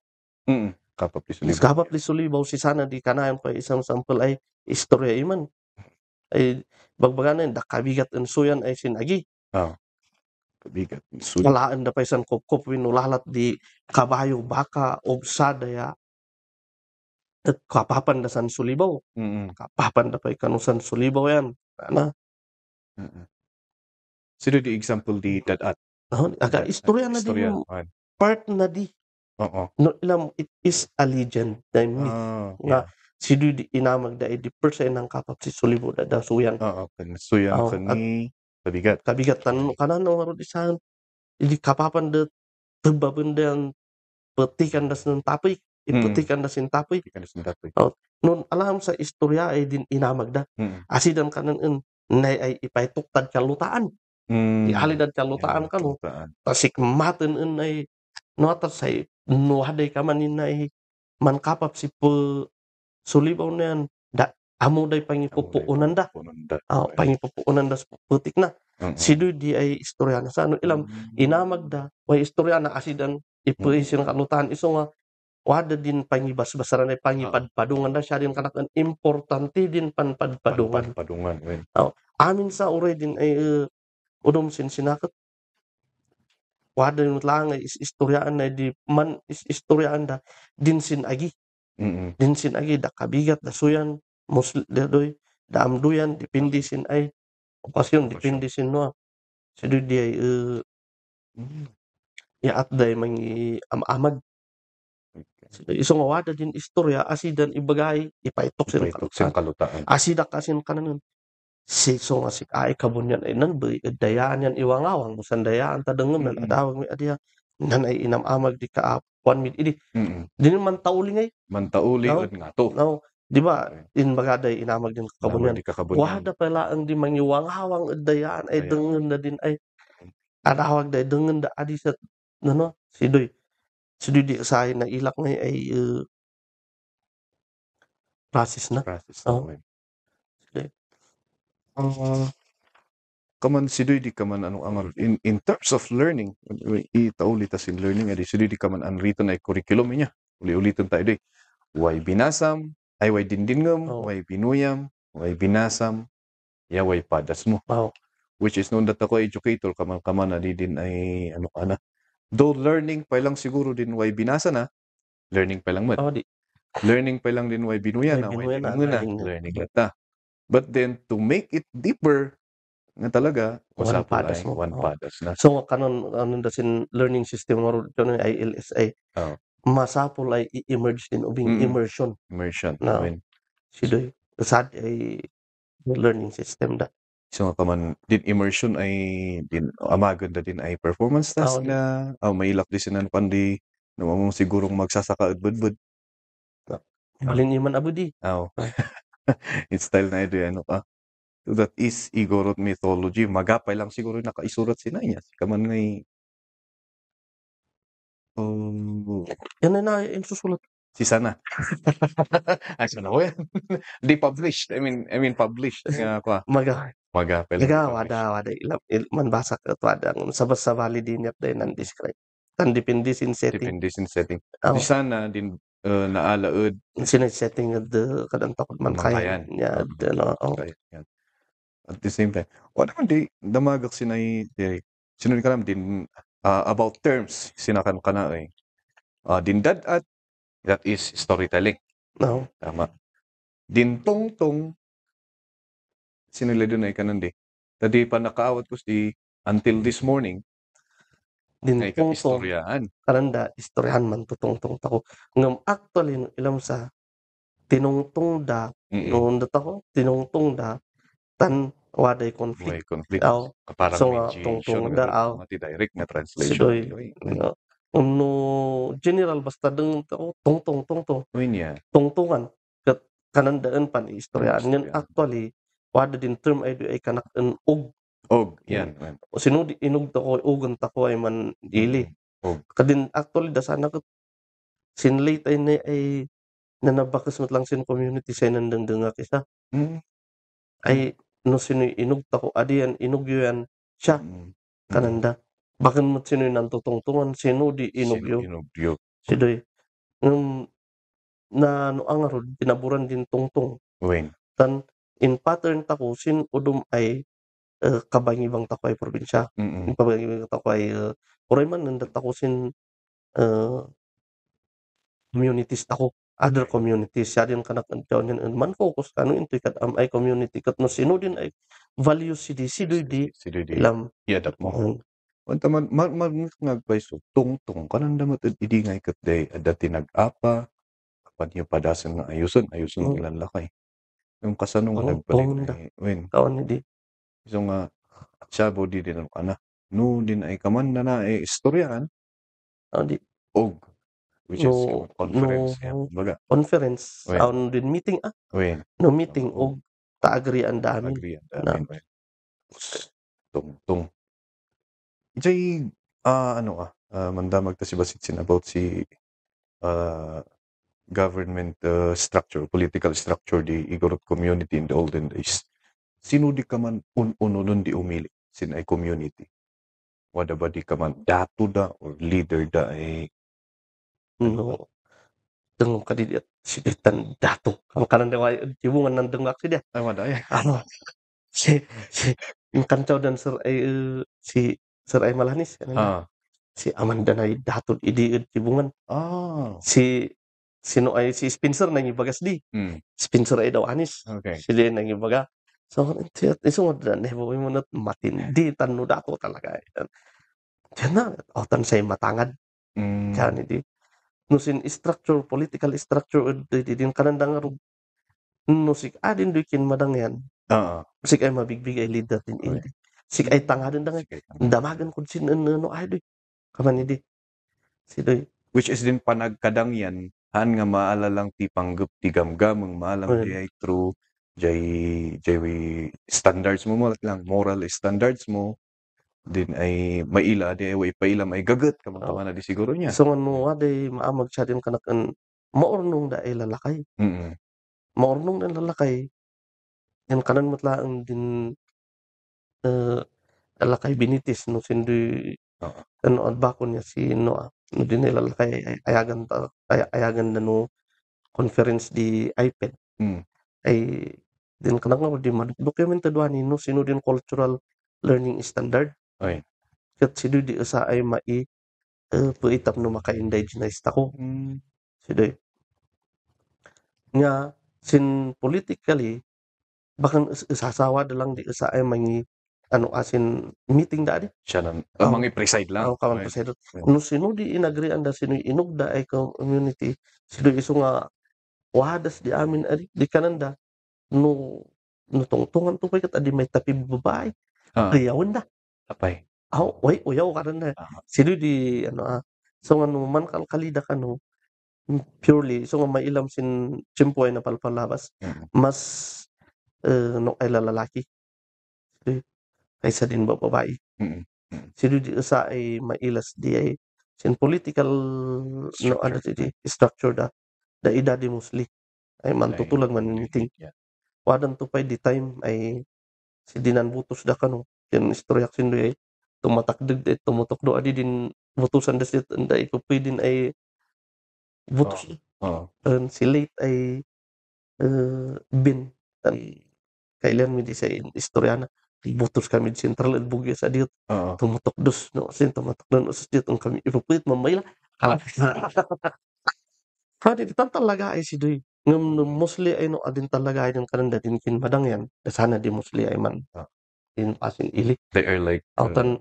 Kapap di Is kapap di sulibaw si sana di kanayon pa isang sample ay istorya iman. Ay bagbaganan da kabigat en suyan ay sinagi. Kabigat. Walaan da pa isang kopkop winulalat di kabayo baka obsada ya. At kapapan da san sulibaw. Kapapan da pa ikanusan sulibaw yan. Ana. Sino di example di dadat? Aga istorya na di yung part na di. No ilam it is a legend na myth nga sido di inamag da di percent ng kapap si sulibaw da suyan. Suyan kani kabigat tan kanan no harod isan di kapapan da tebabenda petikan das ng tapoy ipetikan das in tapoy. Nun alam sa istorya ay din inamag da. Asidan kanan nay ay ipaytuktad kalutaan. Di halidad kalutaan kanu. Tasik maten ay notas say no haday ka manin ay mankapap si sulibaw na yan da amo day pangipupuunan da. Pangipupuunan da putik na. Sido di ay istorya na sa ano ilam inamag da way istorya na asidan ipuisin kalutaan iso nga wada din pangibas-basaran ay pangipadpadungan da siya din kanakan importante din panpadpadungan. Amin sa uray din ay udom sin sinakat wada yung lang ay istoryaan na di man istoryaan da din sin agi. Din sin agi da kabigat da suyan muslim doy da amduyan depende sin ay okasyon depende sin no. Sido di ay ya at day mangi amag. Iso nga wada din istorya asidan ibagay ipaitok sin kalutaan. Asida kasin kanan so nga si ay kabunyan ay nan bay dayaan yan iwangawang busan dayaan ta dengen nan adawag mi adiya nan ay inamamag di kaapuan mid idi. Din man tauli ngay. Mantauli od nga to. No, di ba in bagaday inamag din kabunyan. Wada pala ang di mangiwangawang dayaan ay dengen na din ay adawag day dengen da adi sa no sidoy di say na ilak ngay ay process na. Kaman sidoy di kaman anong angal in terms of learning itauli ta sin learning adi sidoy di kaman unwritten ay curriculum niya uli-uliton tayo di way binasam ay way dindingam way binuyam way binasam ya way padas mo which is noon that ako educator kaman na di din ay ano ana though learning pa lang siguro din way binasa na learning pa lang learning pa lang din way binuya na way learning lata but then to make it deeper nga talaga one padas mo. One padas na. So kanon da sin learning system mo ron ay ILSA. Masapol ay i-emerge din ubing immersion. Na sidoy sad ay learning system da. So kaman din immersion ay din amagon da din ay performance task na mailak di sinan pandi namang sigurong magsasaka budbud. Balin iman abudi. It's style na ito ano ka. So that is Igorot mythology. Magapay lang siguro nakaisurat si Nanya. Kaman ngay yan na yung susulat. Si Sana. Ay, sana ko yan. Di published. I mean published. Magapay lang. Wada manbasa ka wada sa valid din yap day nan describe. Tan depende sin setting. Di sana din naalaod Sine-setting of the kadang takot man mangkayan. niya Kaya yan. At the same time, naman di damagak sinay di sinun ka naman din about terms sinakan ka na dindad at that is storytelling. no. Tama. Din tong sinula doon ay kanan di. Tadi pa nakaawat ko si until this morning Din ay tungtong istoryaan. karanda istoryahan man tutungtong tako. Ngam actually no ilam sa tinungtong da noon da tako tinungtong da tan waday May conflict. conflict. Aw Parang so nga mediation tungtong da aw mati direct na translation. sidoy no general basta deng tako tungtong niya. tungtungan kat kanandaan pan istoryaan ngan Istoryahan. actually wada din term ay kanak en og Yan. o sinudi inog tako ugan tako ay man dili. Og. Kadin actually da sana kat sinlate ay nanabakas mo lang sin community sa nandang isa. Ay no sino inog tako adiyan inog yan siya kananda. Bakan mo sino nantutungtungan sino di inog yo. Inugyo. Sidoy. Na no ang arod binaburan din tungtong. Wen. Tan in pattern tako sin udum ay kabangibang tako ay probinsya. In kabangibang tako ay oray man nandat ako sin communities tako other communities siya din kanak yan man focus kano into kat ay community kat no sino din ay values si di ilam Yadap mo. Wanta man ngagpay so tungtong kananda mo idingay kat day dati nag-apa kapan niyo padasan nga ayuson ilan lakay. Yung kasano nga nagpalit ay wen. Kawan di. So nga siya body din ana. No din ay kaman na istoryahan. Di. Og which is conference baga. Conference on din meeting Wen. no meeting og ta-agree ang damin. Tungtong. Jay mandamag ta si Basitsin about si government structure, political structure di Igorot community in the olden days. Sino di ka man uno nun di umili sin ay community? Wada ba di ka man dato da or leader da ay no dengok kadi dia siditan dato ang kanan dewa hubungan ng dengak si dia ay wada ay si kancau dan si Sir ay Malanis si Amanda na dato idi hubungan si sino ay si Spencer nang ibagas di Spencer ay daw anis sila nang ibaga so iso mo dan hebo mo nat matindi tanu dato talaga yan na otan say matangad kan di nusin structure political structure din kanandang arog nusik adin dukin madang yan sik ay mabigbig ay leader din ini sik ay tangadin dang damagan kun sin no ay doy kaman idi sidoy which is din panagkadang yan han nga maalalang ti panggap ti gamgamang maalam di ay true jay standards mo lang moral standards mo din ay maila di ay paila may gagat kamang na di siguro niya. So ano aday maamag siya din kanakan maurnong da ay lalakay. Maurnong na lalakay yan kanan mo tlaang din lalakay binitis no sindoy ano ad bakon niya si no din lalakay ayagan na no conference di iPad ay din kanang di man documented wani no sino din cultural learning standard. Kat sido di usa ay mai puitap no maka-indigenize tako. Sidoy. Nga sin politically bakan isasawa da lang di usa ay mangi asin meeting da di. Siya nang mangi preside lang. Kawan preside. No sino di inagree anda sino inugda ay community sido iso nga wadas di amin ari di kananda no tungtungan to kat adi may tapi babae. Ayawan da. Apay. Uyaw ka na. Sino di, so nga man kalkalida ka no, purely, so nga may ilam sin chimpoy na palpalabas, mas no ay lalaki. Kaysa din ba babae. Sino di usa ay mailas di ay sin political no structure da ida di musli ay mantutulag man meeting. Wadan to pay di time ay si dinan butos da kano yan istoryak sin do ay tumatakdag tumutok do adi din butusan da sit anda ipupay din ay butos Oo. Si late ay bin kailan mi di sa istoryana butos kami di sentral at bugya sa diot Oo. tumutok dos no sin tumatok don usas diot ang kami ipupit mamayla kala Pwede di talaga ay si Doy ngem no mostly ay no adin talaga ay din kananda din kin madang yan da sana di mostly ay man Ah. in asin ili They are like, autan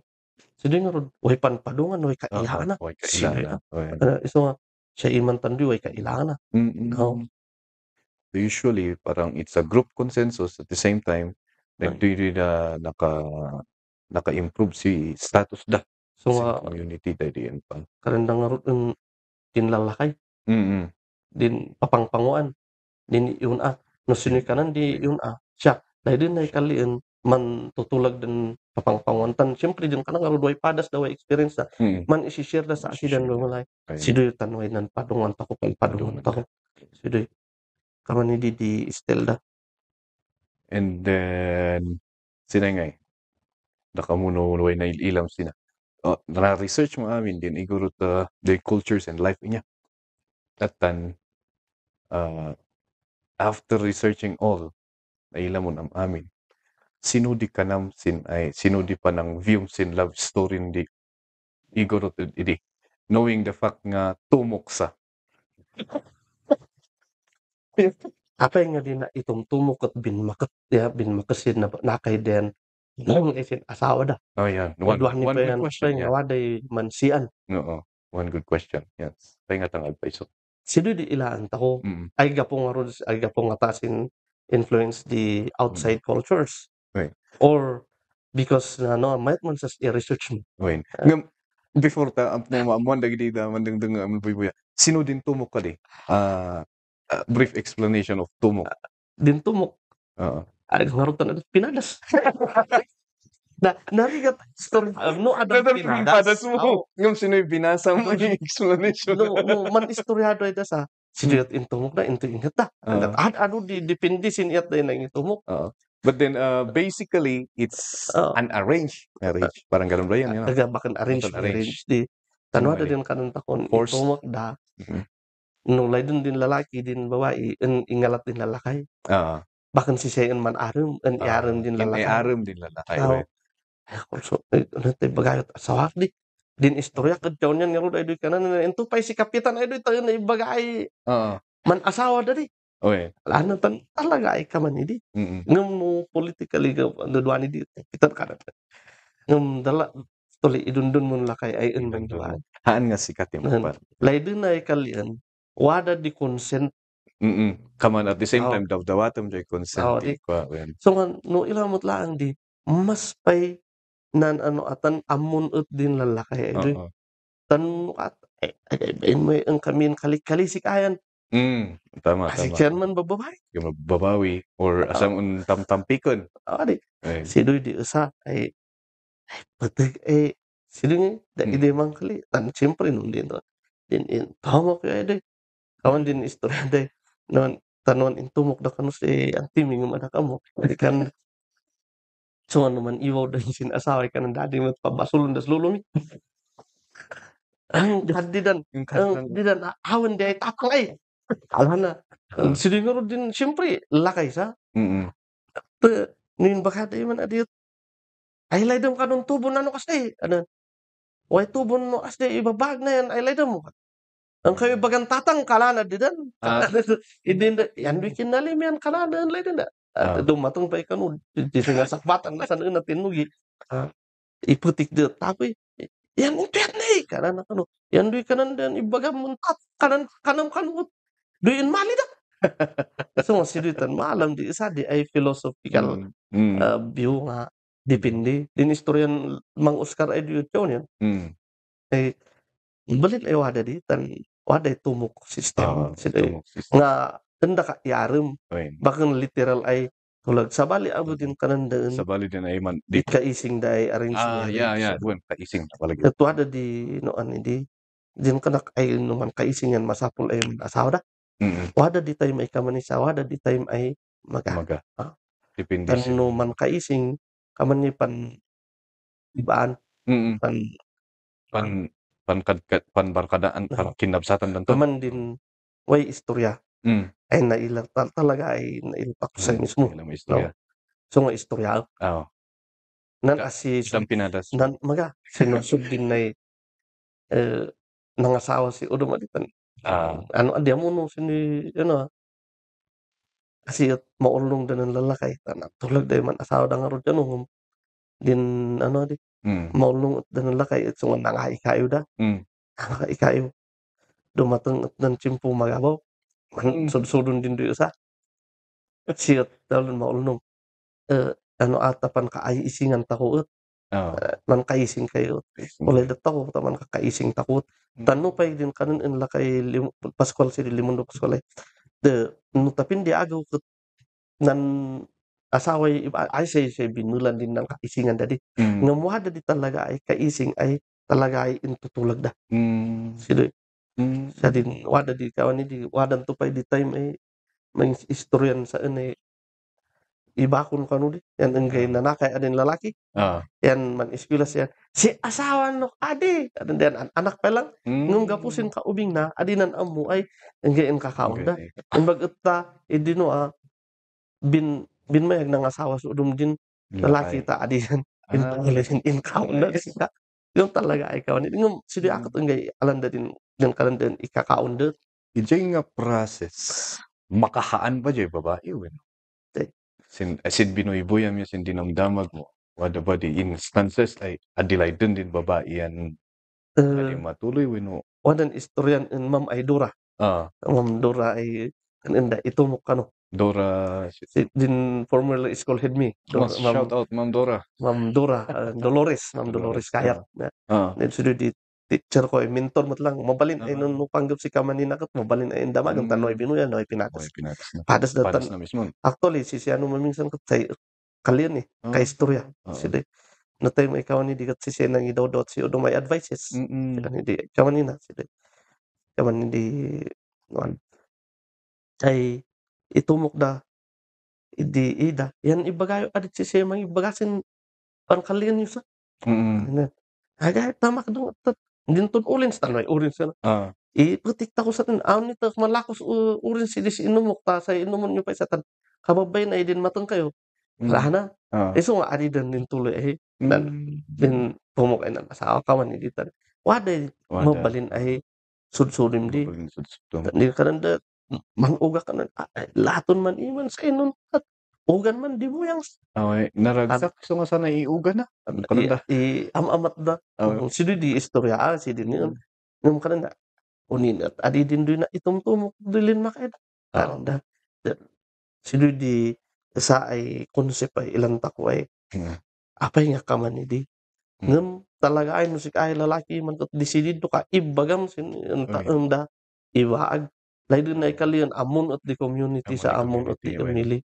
si Doy nga rod way panpadungan way oo, kailana way si Doy kailana. Oo. iso nga siya iman tanduy way kailana Oo. Mm. Usually, parang it's a group consensus at the same time, Right. nagdiri na naka-improve si status da So sa nga community dahil yan pa. kananda nga rod tinlalakay Mm. din papangpanguan din yun no sinoy kanan di yun siya dahil din ay kaliin man tutulag din papangpanguan siyempre din kanang nga way padas daw ay experience na Mm. man isi-share da sa asidan Isi-share. mulay Ayun. sidoy tanway nan padungan ta ko padungan ta ko sidoy kaman ni di Estelda And then, sila ngay, nakamuno way na ilam sina. Na-research mo amin din, iguro the cultures and life niya. At then, after researching all, nailam mo nam amin, sinudi ka nam sin ay, sinudi pa ng view sin love story hindi, iguro idi, knowing the fact nga tumok sa. apay nga din na itumtumok at binmakasin na nakay den nang isin asawa da Oh, yan. one One pa good yan question. nga Yeah. waday mansian Oo. One good question. Yes. Pahingatang advice. sidoy di ilaan ta ko Mm. ay gapong nga rod ay gapong nga tasin influence the outside cultures Right. or because no might man sa i-research mo Wait. Ngam, before ta mo dagdi da mandang am buya. Sino din tumok ka di? Brief explanation of tumok. din tumok Oo. ay nga rod na pinadas na narigat story no adam pinadas Ngam sino yung binasa mo yung explanation. no man istoryado ay sa sidiyot intumok na into ingat ta ano di depende sin iyat na itumok But then basically it's an arranged marriage. Parang ganun ba yan? aga bakan arrange di tanwa da din kanon takon Forced. itumok da Mhm. no laydun din lalaki din babae ingalat din lalaki bahkan si sayan man arum iarum din lalaki Arum din lalaki. Tao. Also, natay bagayot asawak di din istorya kad taon yan nga rod ay doy kanan ento pay si kapitan ay doy tayo na ibagay man asawa da di Okay. ano tan talaga ay kaman idi ngem mo politically ga duduan di kapitan kanan ngem dala tuli idundun mo lakay ay man duan Haan nga sikat yung pa. laydun ay kalian wada di consent Kaman at the same time dawatom joy consent di pa. so nga no ilamot lang di mas pay nan ano atan amun ut din lalaki ay tan at mo ang kamin kalisik ayan Tama. Siyan man babae Yung babawi or asang tampikon. di sidoy di usa ay patig sidoy da ide man kali tan siyempre nun din tama ko ay kawan din istorya day non tanon intumok da kanu si antiming man mo kan so naman iwaw da sin asawa kan dadi mo pabasulon das lulumi ang hadidan didan awan di ay tapang ay alana sidoy nga din siyempre lakay sa nin bakada man adiyot ay laydam kanong tubon ano kasi ano way tubon no asde ibabag na yan ay laydam mo ang kayo bagang tatang kalana didan idin yan bikin nalim yan kalana laydan da dumatong pa ikanu di sinasakbatan na sana natin mugi iputik de tapi yan impet ni kanan kanu yan duy kanan dan ibagam muntat kanan kanut duy in mali da so sidutan malam di isa di ay philosophical view nga depende din istoryan mang Oscar ay diyo yan ay balit ay wada di tan wada tumok system nga tenda ka yarum bakang literal ay tulag sabali abo din kanan daan sabali din ay man di kaising da ay arrange buwan kaising palagi ito wada di noan di din kanak ay naman kaising yan masapul ay asawa da wada di time ay kamanisa wada di time ay maga depende no man kaising kaman ni pan ibaan panbarkadaan pan kinabsatan dan kaman din way istorya Mm. ay talaga ay nailtak sa mismo. Ilang No? istorya. So nga istorya Oo. nan Ka- asi Isang pinadas. nan maga sinudsud din na nangasawa si Udom aditan. Ano adi mo no sini kasi maulong din ng lalaki tulad day man asawa da nga ro dyan din di Mm. maulong din ng lalaki at sungan nga ikayo da Mm. ikayo dumateng at ng tsimpo magabaw man sudsudon din do sa siyat dalon maulong atapan ka ay isingan takot Oo. man kaising kayo ulay da tako taman ka kaising takot tanu pay din kanan en lakay Pascual si Limundo Pascual de nutapin di agaw ket nan asaway ay say binulan din ng kaisingan dadi Mm. nga muha dadi talaga ay kaising ay talaga ay intutulag da Mm. sido Mm. sa din wada di kawan di wadan to pay di time ay may istoryan sa ibakon kanu di yan enggay nanakay adin lalaki Ah. yan man ispilas yan si asawa no adi adin dan anak pa lang ngum gapusin ka ubing na adinan amu ay enggay en kakaon da imbag utta idino binmayag ng asawa sa udom din lalaki ta adiyan pinpangalisin in kaon da sila yung talaga ay kawan ngum sidi akot enggay alanda din kalan din ikakaon da Ijay nga process. Makahaan pa jay babae. Sin binoy-boyam niya sin dinamdamag mo. Wada ba di instances ay adilay din babae yan. Adi matuloy wino. wadan istoryan en Ma'am Aidora Ma'am Dora ay kanenda itumok kano Dora. si din former school head me Shout out Ma'am Dora. Ma'am Dora Dolores Kayat then sudah di teacher ko mentor mo lang mabalin ay nung panggap si Kamanina kat mabalin ay damag ang tanoy binuya noy pinatas padas datan na mismo. actually si ano maminsan kat say kalian ka istorya sila no time may kawan ni dikat si senang idodot si odo may advices hindi Kamanina sila kaman hindi ay itumok da ida yan ibagayo adit si semang ibagasin pangkalian yun sa agay tamak dong din tun ulin sa tanay ulin sa iputik ko sa tan awn nito malakos ulin si dis inumok ta sa inumon nyo pa sa tan kababay na idin mateng kayo rahana iso nga adi din tuloy din pumok ay nan asawa kaman ni ditan waday mabalin ay sudsudim di kananda man uga kanan laton man iman sa inon at ugan man di mo yang naragsak so nga sana iuga na. Amat da sidi di istorya sidi ni ngum kananda unin at adi din na itumtumok dilin makaida kananda sidi di sa ay konsep ay ilang tako ay apay nga kaman di ngum talaga ay musik ay lalaki man kat decided to ka ibagam sin da iwaag lain na ikalian amon at the community sa amon at the family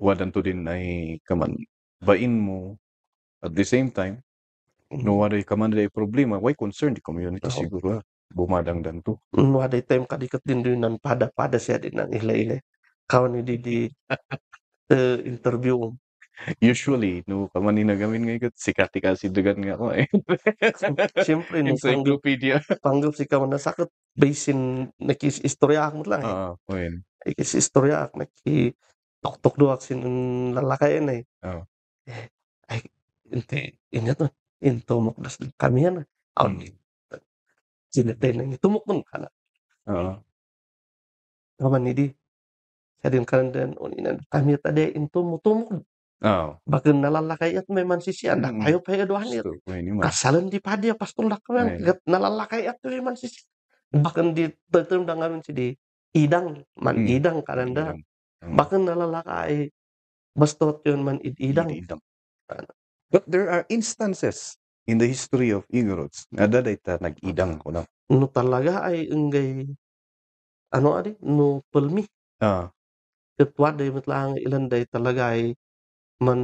wadan to din ay kaman bain mo at the same time no waday kaman day problema why concern the community siguro bumadangdan to waday time kadikat din nan pada siya din ang ilay kawan ni di interview usually no kaman ni nagamin nga ikat sikati kasi dugan nga ako siyempre no encyclopedia panggap si kaman nasakit basin nakis istorya mo lang nakis istorya tok doak sin lalakayan ay inte ingat to intumok das kami yan sinatay na itumok nun kana kaman ni di sa din kanan uninan kami tadi intumok bakit nalalakay at may mansisiyan ayaw pa yaduhan niya kasalan di pa dia pastol na kaman nalalakay at may mansisiyan bakit di term da ngayon si di idang kananda bakit nalalakay bastot yun man idang but there are instances in the history of Igorots na daday ta nag-idang ko na no talaga ay enggay no pelmi ketwa day matlang ilan day talaga ay man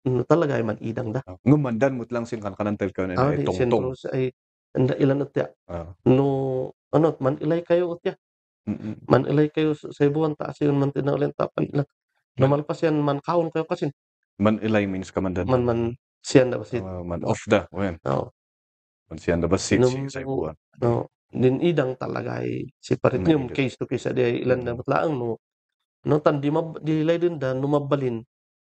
no talaga ay man idang da ngumandan mo lang sin kanantel ka na tongtong ay ilan utya no man ilay kayo utya man ilay kayo sa ibuan taas yun man tinaulan tapan ilan namalpas yan man kaon kayo kasi man ilay means kamandan man siyan da basit man off da when man siyan da basit sa ibuan din idang talaga ay separate May ngem idang. case to case adi ilan na matlaang no tan di lay din da numabalin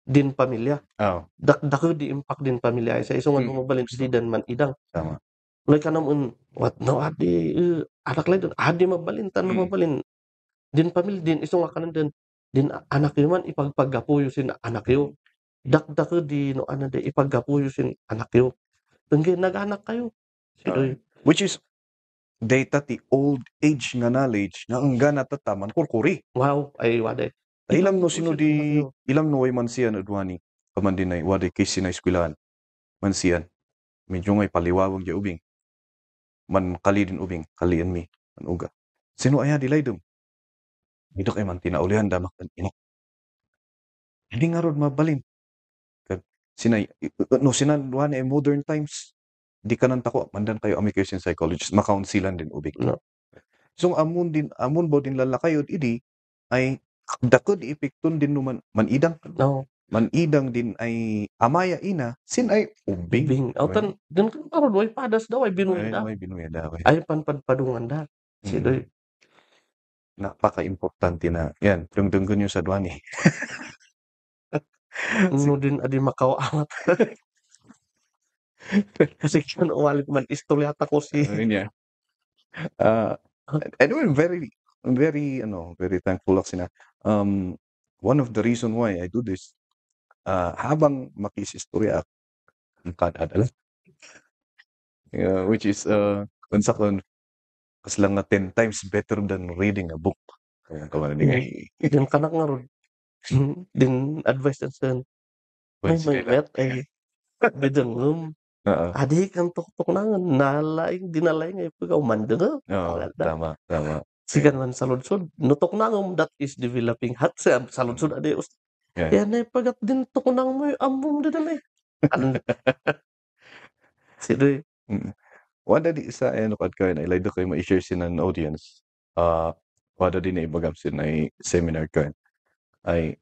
din pamilya. Oo, Dako di impact din pamilya sa isong numabalin di dan man idang. tama. Lay ka naman what no adi anak lay din adi mabalin tan mabalin din pamilya din isong kanan din anak yo man ipagpagapuyo sin anak yo. Dakdako di no ana di ipaggapuyo sin anak yo. Tengge nag-anak kayo. Sidoy. Which is data ti old age nga knowledge nga ang gana tataman kurkuri. Wow, ay waday. Ilam no sino Ipaggapuyo sin anak di yo. ilam no way mansiyan adwani kaman din ay waday case na eskwelahan. Mansiyan. Medyo ngay paliwawag ya ubing. Man kali din ubing, kalian mi man uga. Sino aya dilay dum? Ito kay man tinaulihan damak ina. Hindi nga rod mabalin. Kag sinay no sinan duani ay modern times. Di kanan tako mandan kayo ami kayo sin psychologist makaunsilan din ubing. No. So amon bo din lalakayod idi ay dako di epekton din no manidang. No. Manidang din ay amaya ina sin ay ubing. Bing. Autan din karon way padas daw ay binuyda. Ay binuya daw. Ay panpadpadungan da. Sidoy. Napaka-importante na yan dungdunggon yung sa duwani. No din adi makawamat. Kasi kan uwalit man istoryata ko si Ayun niya. Anyway, very thankful ako sina. One of the reason why I do this, habang makisistorya ako, kadadala. Which is, unsa kon, kas lang nga 10 times better than reading a book. Kaya kaman ni din kanak nga ron. Din advice din sa may met ay bidengem. Adi kan tok nangan nalaing dinalaing ay pagaw mandeng. Tama. Sigan man saludsod nutok nangom that is developing hot sa saludsod adi us. Yan ay pagat din tok nang mo amom din ay. Sidoy. Wala di isa ano kad kayo na ilay do kayo ma-share sinan audience. Wala din na ibagam sin ay seminar kayo. Ay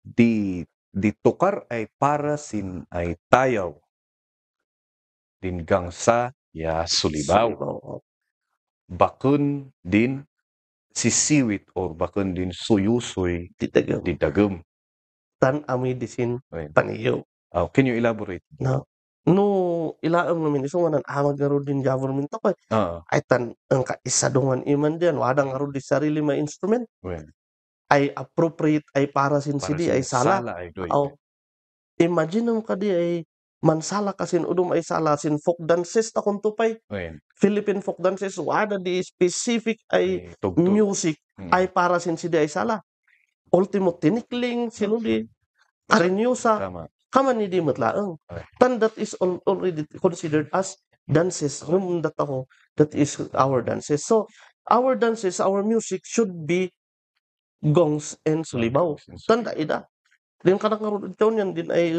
di tukar ay para sin ay tayaw din gangsa ya sulibaw. Bakun din sisiwit or bakun din suyusoy di dagem. Tan ami disin paniyo. Can you elaborate? No ilaam namin isong manan amag garo din government ako ay tan ang kaisadungan iman diyan wadang garo di sarili ma instrument. Ay appropriate ay para sin sidi ay sala. Imagine mo kadi ay mansala kasin udom ay sala sin folk dances ta kun tupay. Philippine folk dances wada di specific ay music ay para sin sidi ay sala. Ultimo tinikling sinudi karinyosa kaman ni di matlaang. Tan that is already considered as dances. That is our dances. So our dances, our music should be gongs and sulibaw. Tanda ida. Din kanak nga ron yan din ay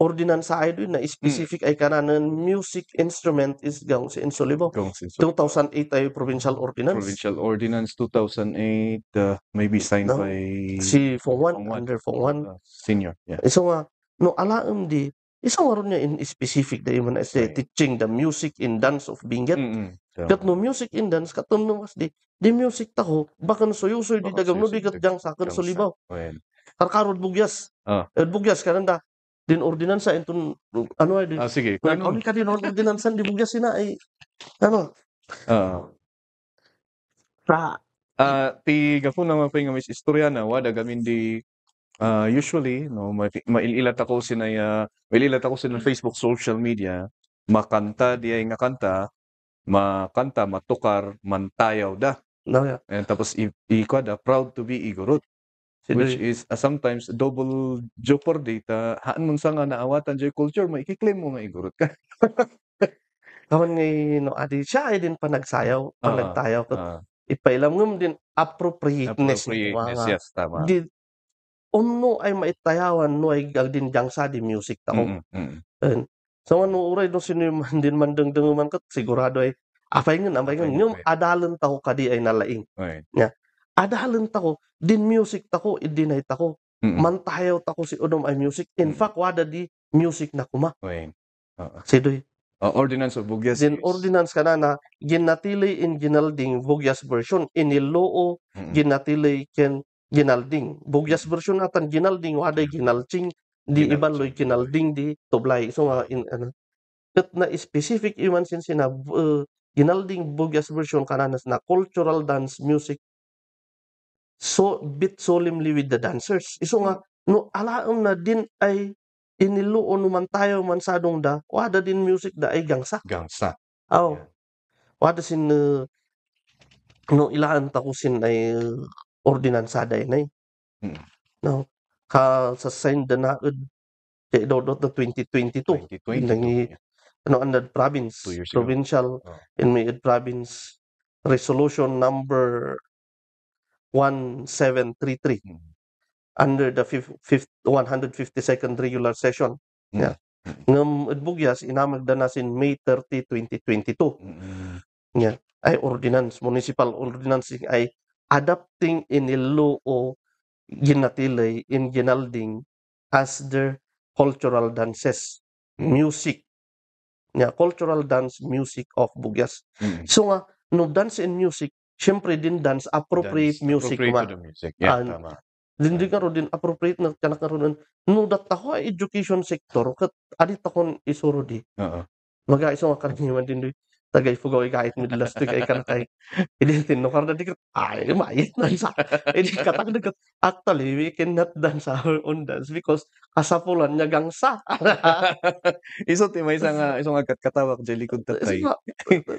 ordinansa ay doon na specific ay kananan music instrument is gongs and sulibaw. 2008 ay provincial ordinance. Provincial ordinance 2008 maybe signed by si Form 1 under Form 1 senior. Yeah. So no alaam di isang aron niya in specific da man as teaching the music in dance of Benguet. Kat no music in dance katon no mas di music taho bakan soyusoy di dagam no di kat jang saken sulibaw. Karkarod bugyas. Bugyas kananda din ordinansa entun ano ay din. Sige. Ano ka din ordinansa di bugyas sina ay ano. Ti gafo na mapay nga mis istorya na wada gamin di usually no maililat ako sinay maililat ako sa Facebook social media makanta di ay nga kanta matukar mantayaw da. And tapos ikwada proud to be Igorot. Which is sometimes double jeopardy ta haan mun sa nga naawatan joy culture maikiklaim mo nga Igorot ka. Kaman ngay no adi siya ay din panagsayaw panagtayaw kat ipailam ngem din appropriateness. Yes, tama. Di no ay maitayawan no ay din jangsa di music tako. So ano uray no sino man din mandengdeng man kat sigurado ay apay ngem ngem adalan tako kadi ay nalaing. Nya adalan tako din music tako idinay tako. Mantayaw tako si udom ay music. In fact wada di music na kuma. Sidoy. Ordinance of Bugyas Din is ordinance kanana ginatili in ginalding Bugyas version iniloo mm, ginatili ken ginalding. Bugyas version atan ginalding waday ginalching di ibaloy ginalching. ginalding di tublay. So nga in ano ket na specific iman sin sina ginalding Bugyas version kananas na cultural dance music so bit solemnly with the dancers. Iso nga no alaom na din ay iniluon man tayo man sadong da wada din music da ay gangsa. Gangsa. Aw Yeah. wada sin no ilaan ta ko sin ay ordinansada inay. Mm. No ka sa sign da naud kay dodot na 2022 2022. nangi Yeah. ano andad province 2 years ago. provincial Oh. in Mayud province resolution number 1733 Mm. under the 152nd regular session. Mm. Yeah. Ngam Bugyas inamagda na sin May 30, 2022. Mm. Yeah. Ay ordinance, municipal ordinance ay adapting iniloo ginatilay in ginalding as their cultural dances, music. Yeah, cultural dance music of Bugyas. Mm. So nga, no dance and music, syempre din dance appropriate Dance music appropriate to ma. the music. Yeah, And tama. Hindi ka rin appropriate na kanakaroon no dat ako ay education sector kat adit akong isuro di Oo. maga iso nga karaniwan din di tagay fugaw kahit midlas to kay kanakay idintin no karda di ay mayit na sa hindi katang dekat actually we cannot dance our own dance because kasapulan niya gangsa Iso ti may isang katawak jay likod iso tatay. nga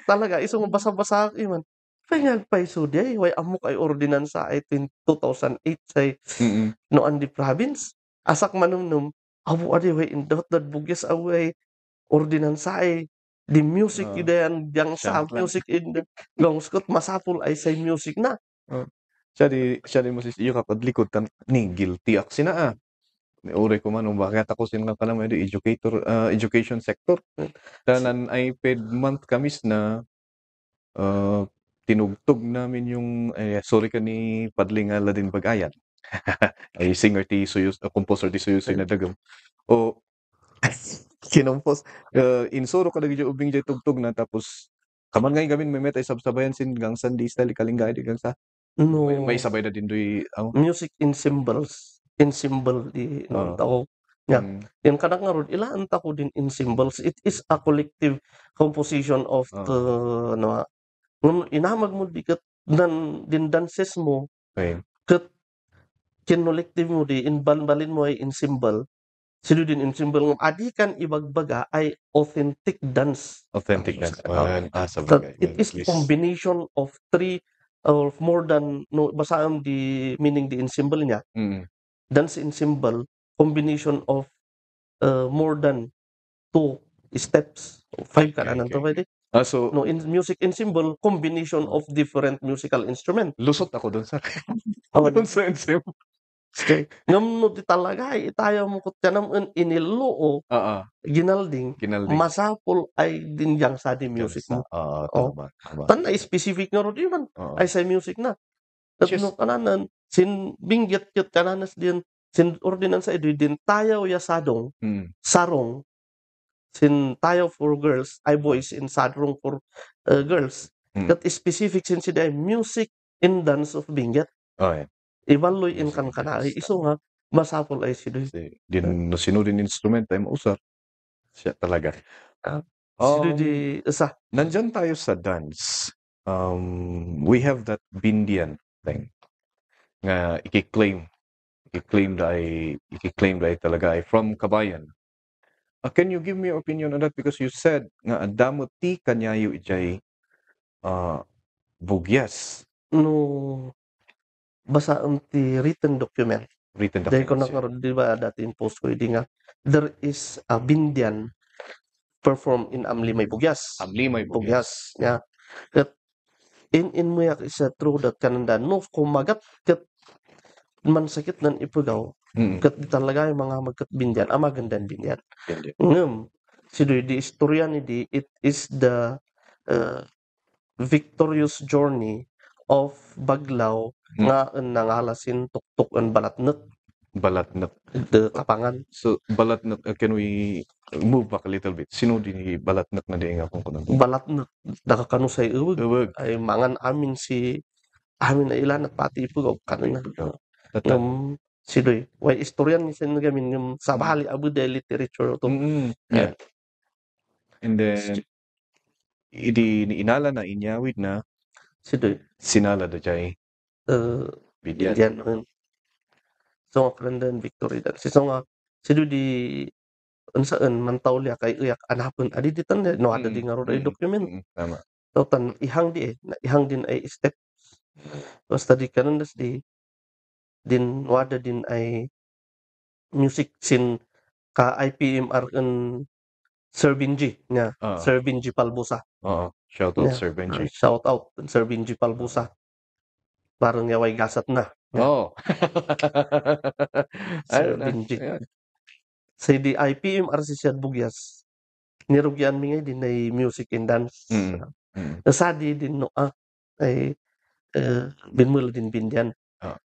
talaga iso nga basa-basa iman kaya pa iso di way amok ay ordinansa ay 2008 say Mm. no andi province asak manumnum awu adi way indot dat Bugyas away ordinansa ay di music Oo. idayan yang sa Siya lang. music in the gongskot masapul ay say music na Siya di masis iyo kapag likod tan ni guilty ak sina uri ko man bakit ako sila ka naman education sector. Tanan ay paid month kamis na tinugtog namin yung sorry ka ni Padling Aladin Bagayan. Ay singer ti Suyos, composer ti Suyos na dagam. O kinompos insuro ka dagi ubing jay tugtog na tapos kaman ngay gamin may met ay sabsabayan sin gang sandi style kalingay di gang sa no may sabay na din doy music in symbols in symbol di no tao yeah yan kadang nga ilaan ta ko din in symbols it is a collective composition of the no inamag mo di kat din dances mo okay. kat kinolektive mo di in balbalin mo ay in symbol sino din in symbol ng adi kan ibagbaga ay authentic dance Authentic dance. that it is combination of three or more than no basaam di meaning di in symbol niya dance in symbol combination of more than 2 steps 5 ka na to pwede so no in music in symbol combination of different musical instrument lusot ako doon sa Awan. doon sa ensemble. ngam no di talaga itayo mo kut kanam iniloo ginalding masapul ay din yang sa di music mo tama. tan ay specific nga ro di man ay sa music na no kananan sin bingyat kyut kananas din sin ordinansa edi din tayaw ya sadong sarong sin tayaw for girls ay boys in sadrong for girls that is specific sin sida music in dance of bingyat ibaloy in kan kanari iso nga masapul ay sido din no sino din instrument ay mausar siya talaga sido di sa nandyan tayo sa dance we have that Bindian thing nga i-claim dahil talaga ay from Kabayan. Can you give me your opinion on that because you said nga adamo ti kanyayo ijay Bugyas no basa ti written document dahil ko nakaroon di ba dati in post ko hindi nga there is a Bindian perform in Amlimay Bugyas yeah that in muyak is true that kananda no kumagat kat man sakit nan ipugaw kat talaga yung mga magkat Bindian magandan Bindian sido di istorya ni di it is the victorious journey of Baglaw nga nangalasin tuktok ang balatnot the the Kapangan so balatnot can we move back a little bit. Sino din balatnak na di nga kung kunang Balat na nakakanusay uwag. uwag. Ay mangan amin amin na ilan at pati ipagaw kanina. Tatan. Sidoy. Way istoryan ni sin gamin yung sabali abu de literature to. Yeah. And then inala na inyawid na Sidoy. sinala da jay bidyan. Indian naman. So nga karandan victory dan. So nga sido di unsaan mantaw liya kay uyak anapon adi ditan no ada di nga ay document. Tama. So tan ihang di ihang din ay step. Basta di kanan das di din wada din ay music sin ka IPMR kan Sir Benji nya. Sir Benji Palbusa. Shout out Yeah. Sir Benji. Shout out Sir Benji Palbusa. Parang yaway gasat na. Sir Benji. Sa di IPMR si Siad Bugyas. Nirugyan mi ngay din ay music and dance. Nasadi din no ay binmula din bindian.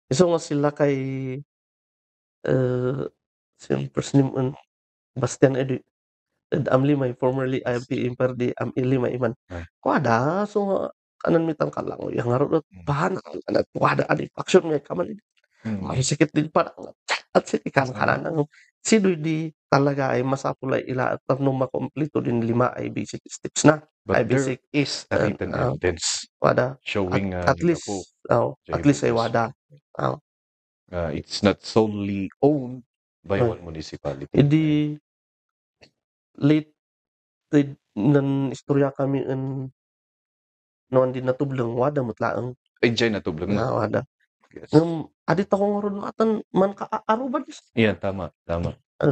So nga sila kay siyang first name Bastian Edu amli may formerly IPMR di amili may iman. Kuada so nga kanan mitang kalang yang harap bahan kuada adi action may kaman may sakit din pa at si ikan kanan ang sidoy di talaga ay masapulay ila at tanong makomplito din 5 ay basic steps na. But Ay basic there is a written evidence wada showing at least at least ay wada. It's not solely owned by one municipality. Hindi late nan istorya kami noon din natublang wada mutlaang Enjoy na tublang na. wada. Yes. Adit ako nga ron atan man kaaruban. Yeah, tama.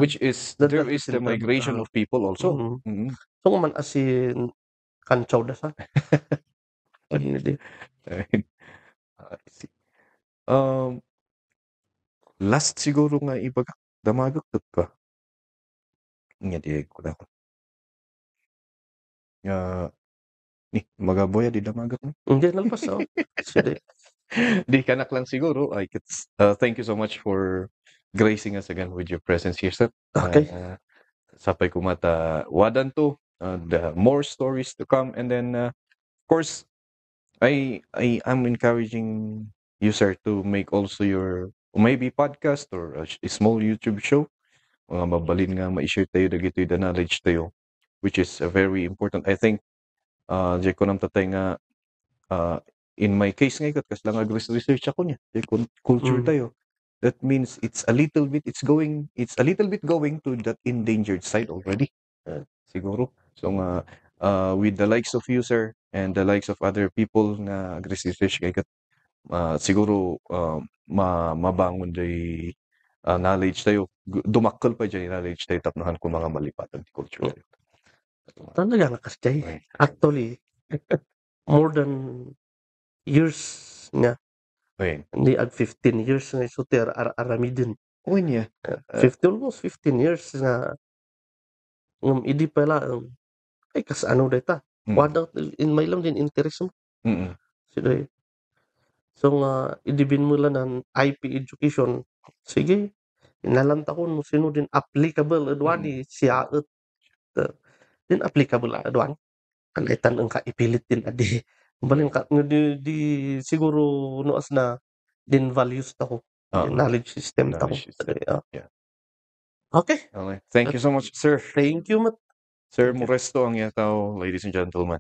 Which is there is the migration of people also. So man asin kanchaw da sa. Last siguro nga ibagak damagak ka. Nga di ko na. Ni magaboya di damagak na. Hindi nalpas Sige. Di kanak lang siguro. Thank you so much for gracing us again with your presence here, sir. Okay. Sapay kumata wadan to. The more stories to come, and then of course I am encouraging you, sir, to make also your maybe podcast or a small YouTube show. Mga mabalin nga ma-share tayo dagitoy the knowledge tayo, which is very important. I think jay ko nam tatay nga in my case nga ikat kas lang research ako niya. Culture tayo. That means it's a little bit going to that endangered side already. Siguro. So nga with the likes of you, sir, and the likes of other people na agri-research kay kat siguro mabangon day knowledge tayo. Dumakkel pa dyan knowledge tayo tapnahan ko mga malipatan di culture tayo. Talaga nakasjay. Actually, more than years nga. Hindi ag 15 years nga isuter aramidin. Niya. almost 15 years nga idi pala ay kas ano data. Wada in may lang din interest mo. Sige. So nga idibin mo lang ng IP education. Sige. Inalanta ko mo sino din applicable adwani siya din applicable adwan. Kalaitan ang kaipilit din adi. Baling ka di siguro noas na din values tako. Knowledge system tako. Yeah. Okay. Thank you so much, sir. Thank you, Mat. Sir Moresto ang yataw, ladies and gentlemen.